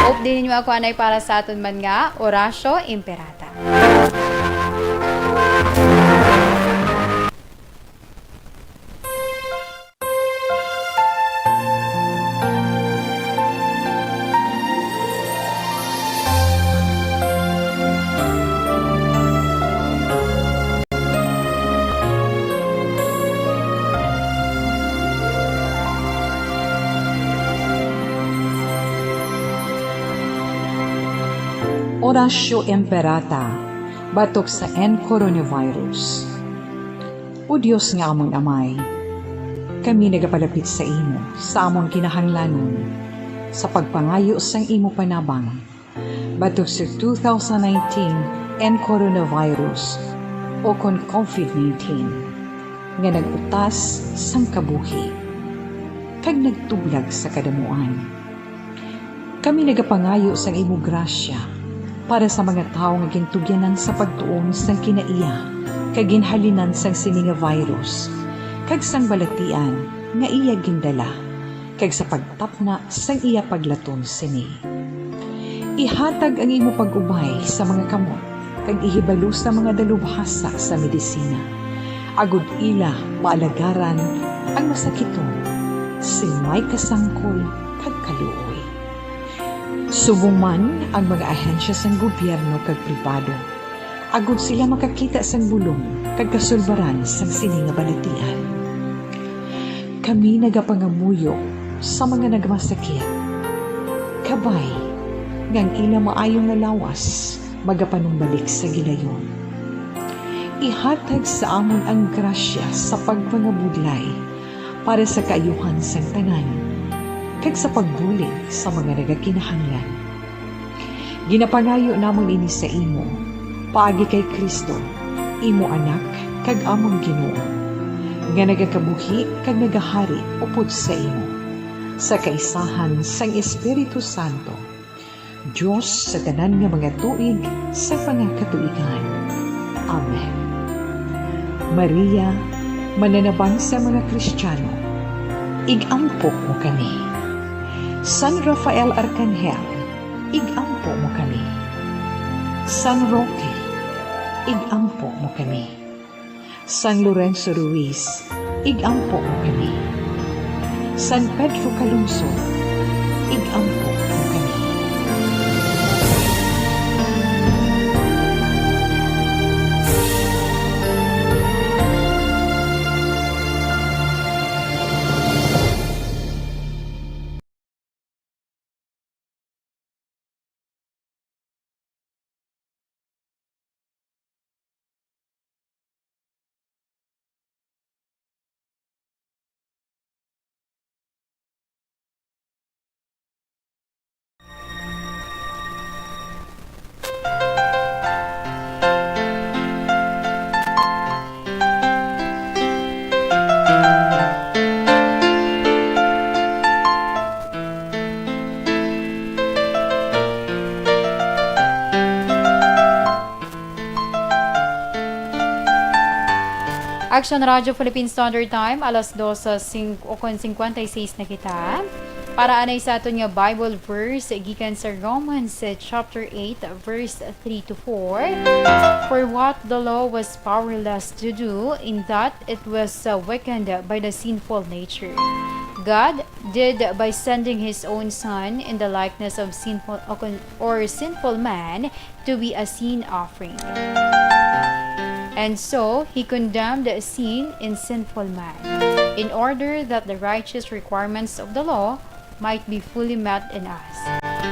Hope din ninyo ako anay para sa aton man nga Orasyo Imperata. Orasyo Imperata, batok sa N coronavirus. O Dios nga amon Amay, kami nagapalapit sa imo sa amon kinahanglanon sa pagpangayo sang imo panabang batok sa two thousand nineteen N coronavirus, o kon COVID nineteen, nga nag-utas sang kabuhi kag nagtublag sa kadamuan. Kami nagapangayo sang imo grasya para sa mga tawo nga gintugyanan sa pagtuon sang kinaiya kag ginhalinan sang sini nga virus, kag sang balatian nga iya gindala, kag sa pagtapna sang iya paglaton sini. Ihatag ang imo pag-ubay sa mga kamot kag ihibalo sa mga dalubhasa sa medisina, agod ila maalagaran ang masakiton sing may kasangkol kag kaluoy. Subong man ang mga ahensya sang gobyerno kag pribado, agod sila makakita sang bulong kag kasulbaran sang sini nga balatian. Kami nagapangamuyo sa mga nagmasakit, kabay nga ang ila maayong nga lawas magapanumbalik sa gilayon. Ihatag sa amon ang grasya sa pagpangabudlay para sa kaayuhan sang tanan, kag sa pagbulig sa mga nagakinahanglan. Ginapangayo namon ini sa imo, paagi kay Cristo, imo Anak kag amon Ginoo, nga nagakabuhi kag nagahari upod sa imo, sa kaisahan sang Espiritu Santo, Dios sa tanan nga mga tuig sa mga katuigan. Amen. Maria, mananabang sa mga Kristiano, ig-ampo mo kami. San Rafael Arcangel, ig-ampo mo kami. San Roque, ig-ampo mo kami. San Lorenzo Ruiz, ig-ampo mo kami. San Pedro Calungsod, ig-ampo mo kami. Action Radio Philippine Standard Time, alas dos, ah, sing-, o kon cincuenta y seis na kita. Para anay sa aton nga Bible verse, gikan sa Romans, eh, chapter eight, verse three to four. For what the law was powerless to do, in that it was, uh, weakened by the sinful nature, God did by sending his own Son in the likeness of sinful, or, or sinful man to be a sin offering. And so he condemned sin in sinful man, in order that the righteous requirements of the law might be fully met in us,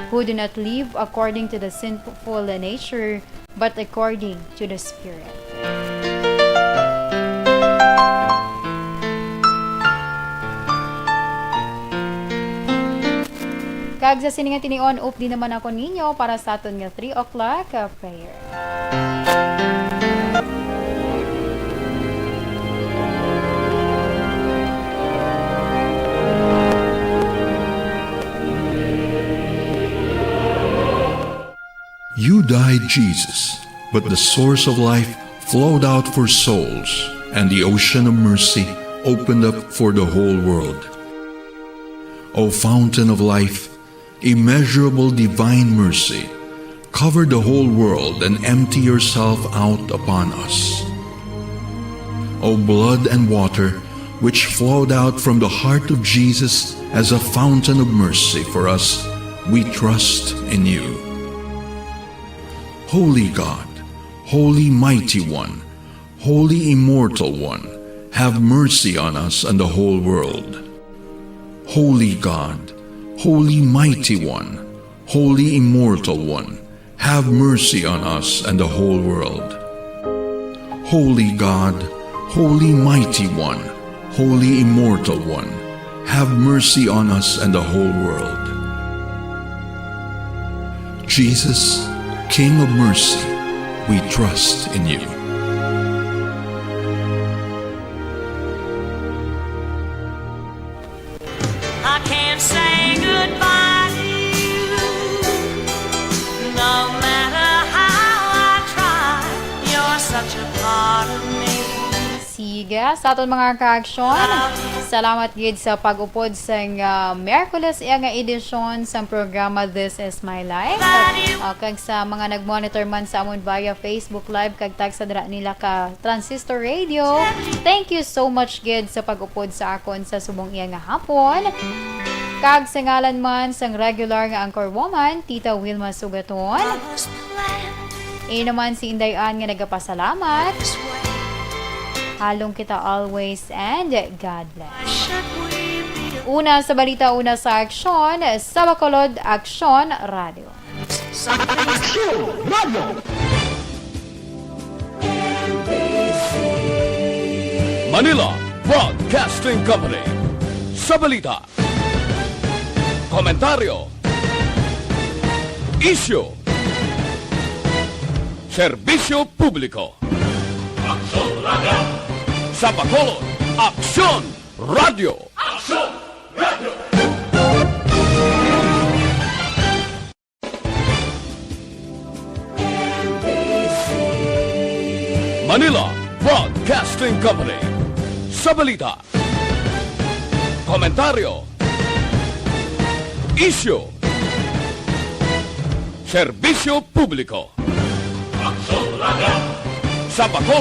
who do not live according to the sinful nature, but according to the Spirit. Kag sa sini nga tinion, updi naman ako ninyo para sa aton nga three o'clock, uh, prayer. You died, Jesus, but the source of life flowed out for souls, and the ocean of mercy opened up for the whole world. O fountain of life, immeasurable divine mercy, cover the whole world and empty yourself out upon us. O blood and water, which flowed out from the heart of Jesus as a fountain of mercy for us, we trust in you. Holy God, Holy Mighty One, Holy Immortal One, have mercy on us and the whole world. Holy God, Holy Mighty One, Holy Immortal One, have mercy on us and the whole world. Holy God, Holy Mighty One, Holy Immortal One, have mercy on us and the whole world. Jesus, King of mercy, we trust in you. I can't say goodbye to you, no matter how I try. You're such a part of me. Sige, sa aton mga ka-aksyon, salamat gid sa pag-upod sang, ah, Miyerkules iya nga edisyon sang programa This Is My Life. Ah, kag sa mga nag-monitor man sa amon via Facebook Live kag tagsa dira nila ka Transistor Radio, thank you so much gid sa pag-upod sa akon sa subong iya nga hapon. Kag sa ngalan man sang regular nga anchor woman, Tita Wilma Sugaton, ino man si Inday Ann nga nagapasalamat. Halong kita always and God bless. Una sa balita, una sa aksyon, sa Bacolod Aksyon Radio. Sa Aksyon Radio. Manila Broadcasting Company. Sa balita, komentaryo, isyu, serbisyo publiko. Aksyon Radio. Sa Bacolod, Aksyon Radio. Aksyon Radio. Manila Broadcasting Company. Sa balita, komentaryo, isyu, serbisyo publiko. Aksyon Radio. Sa Bacolod,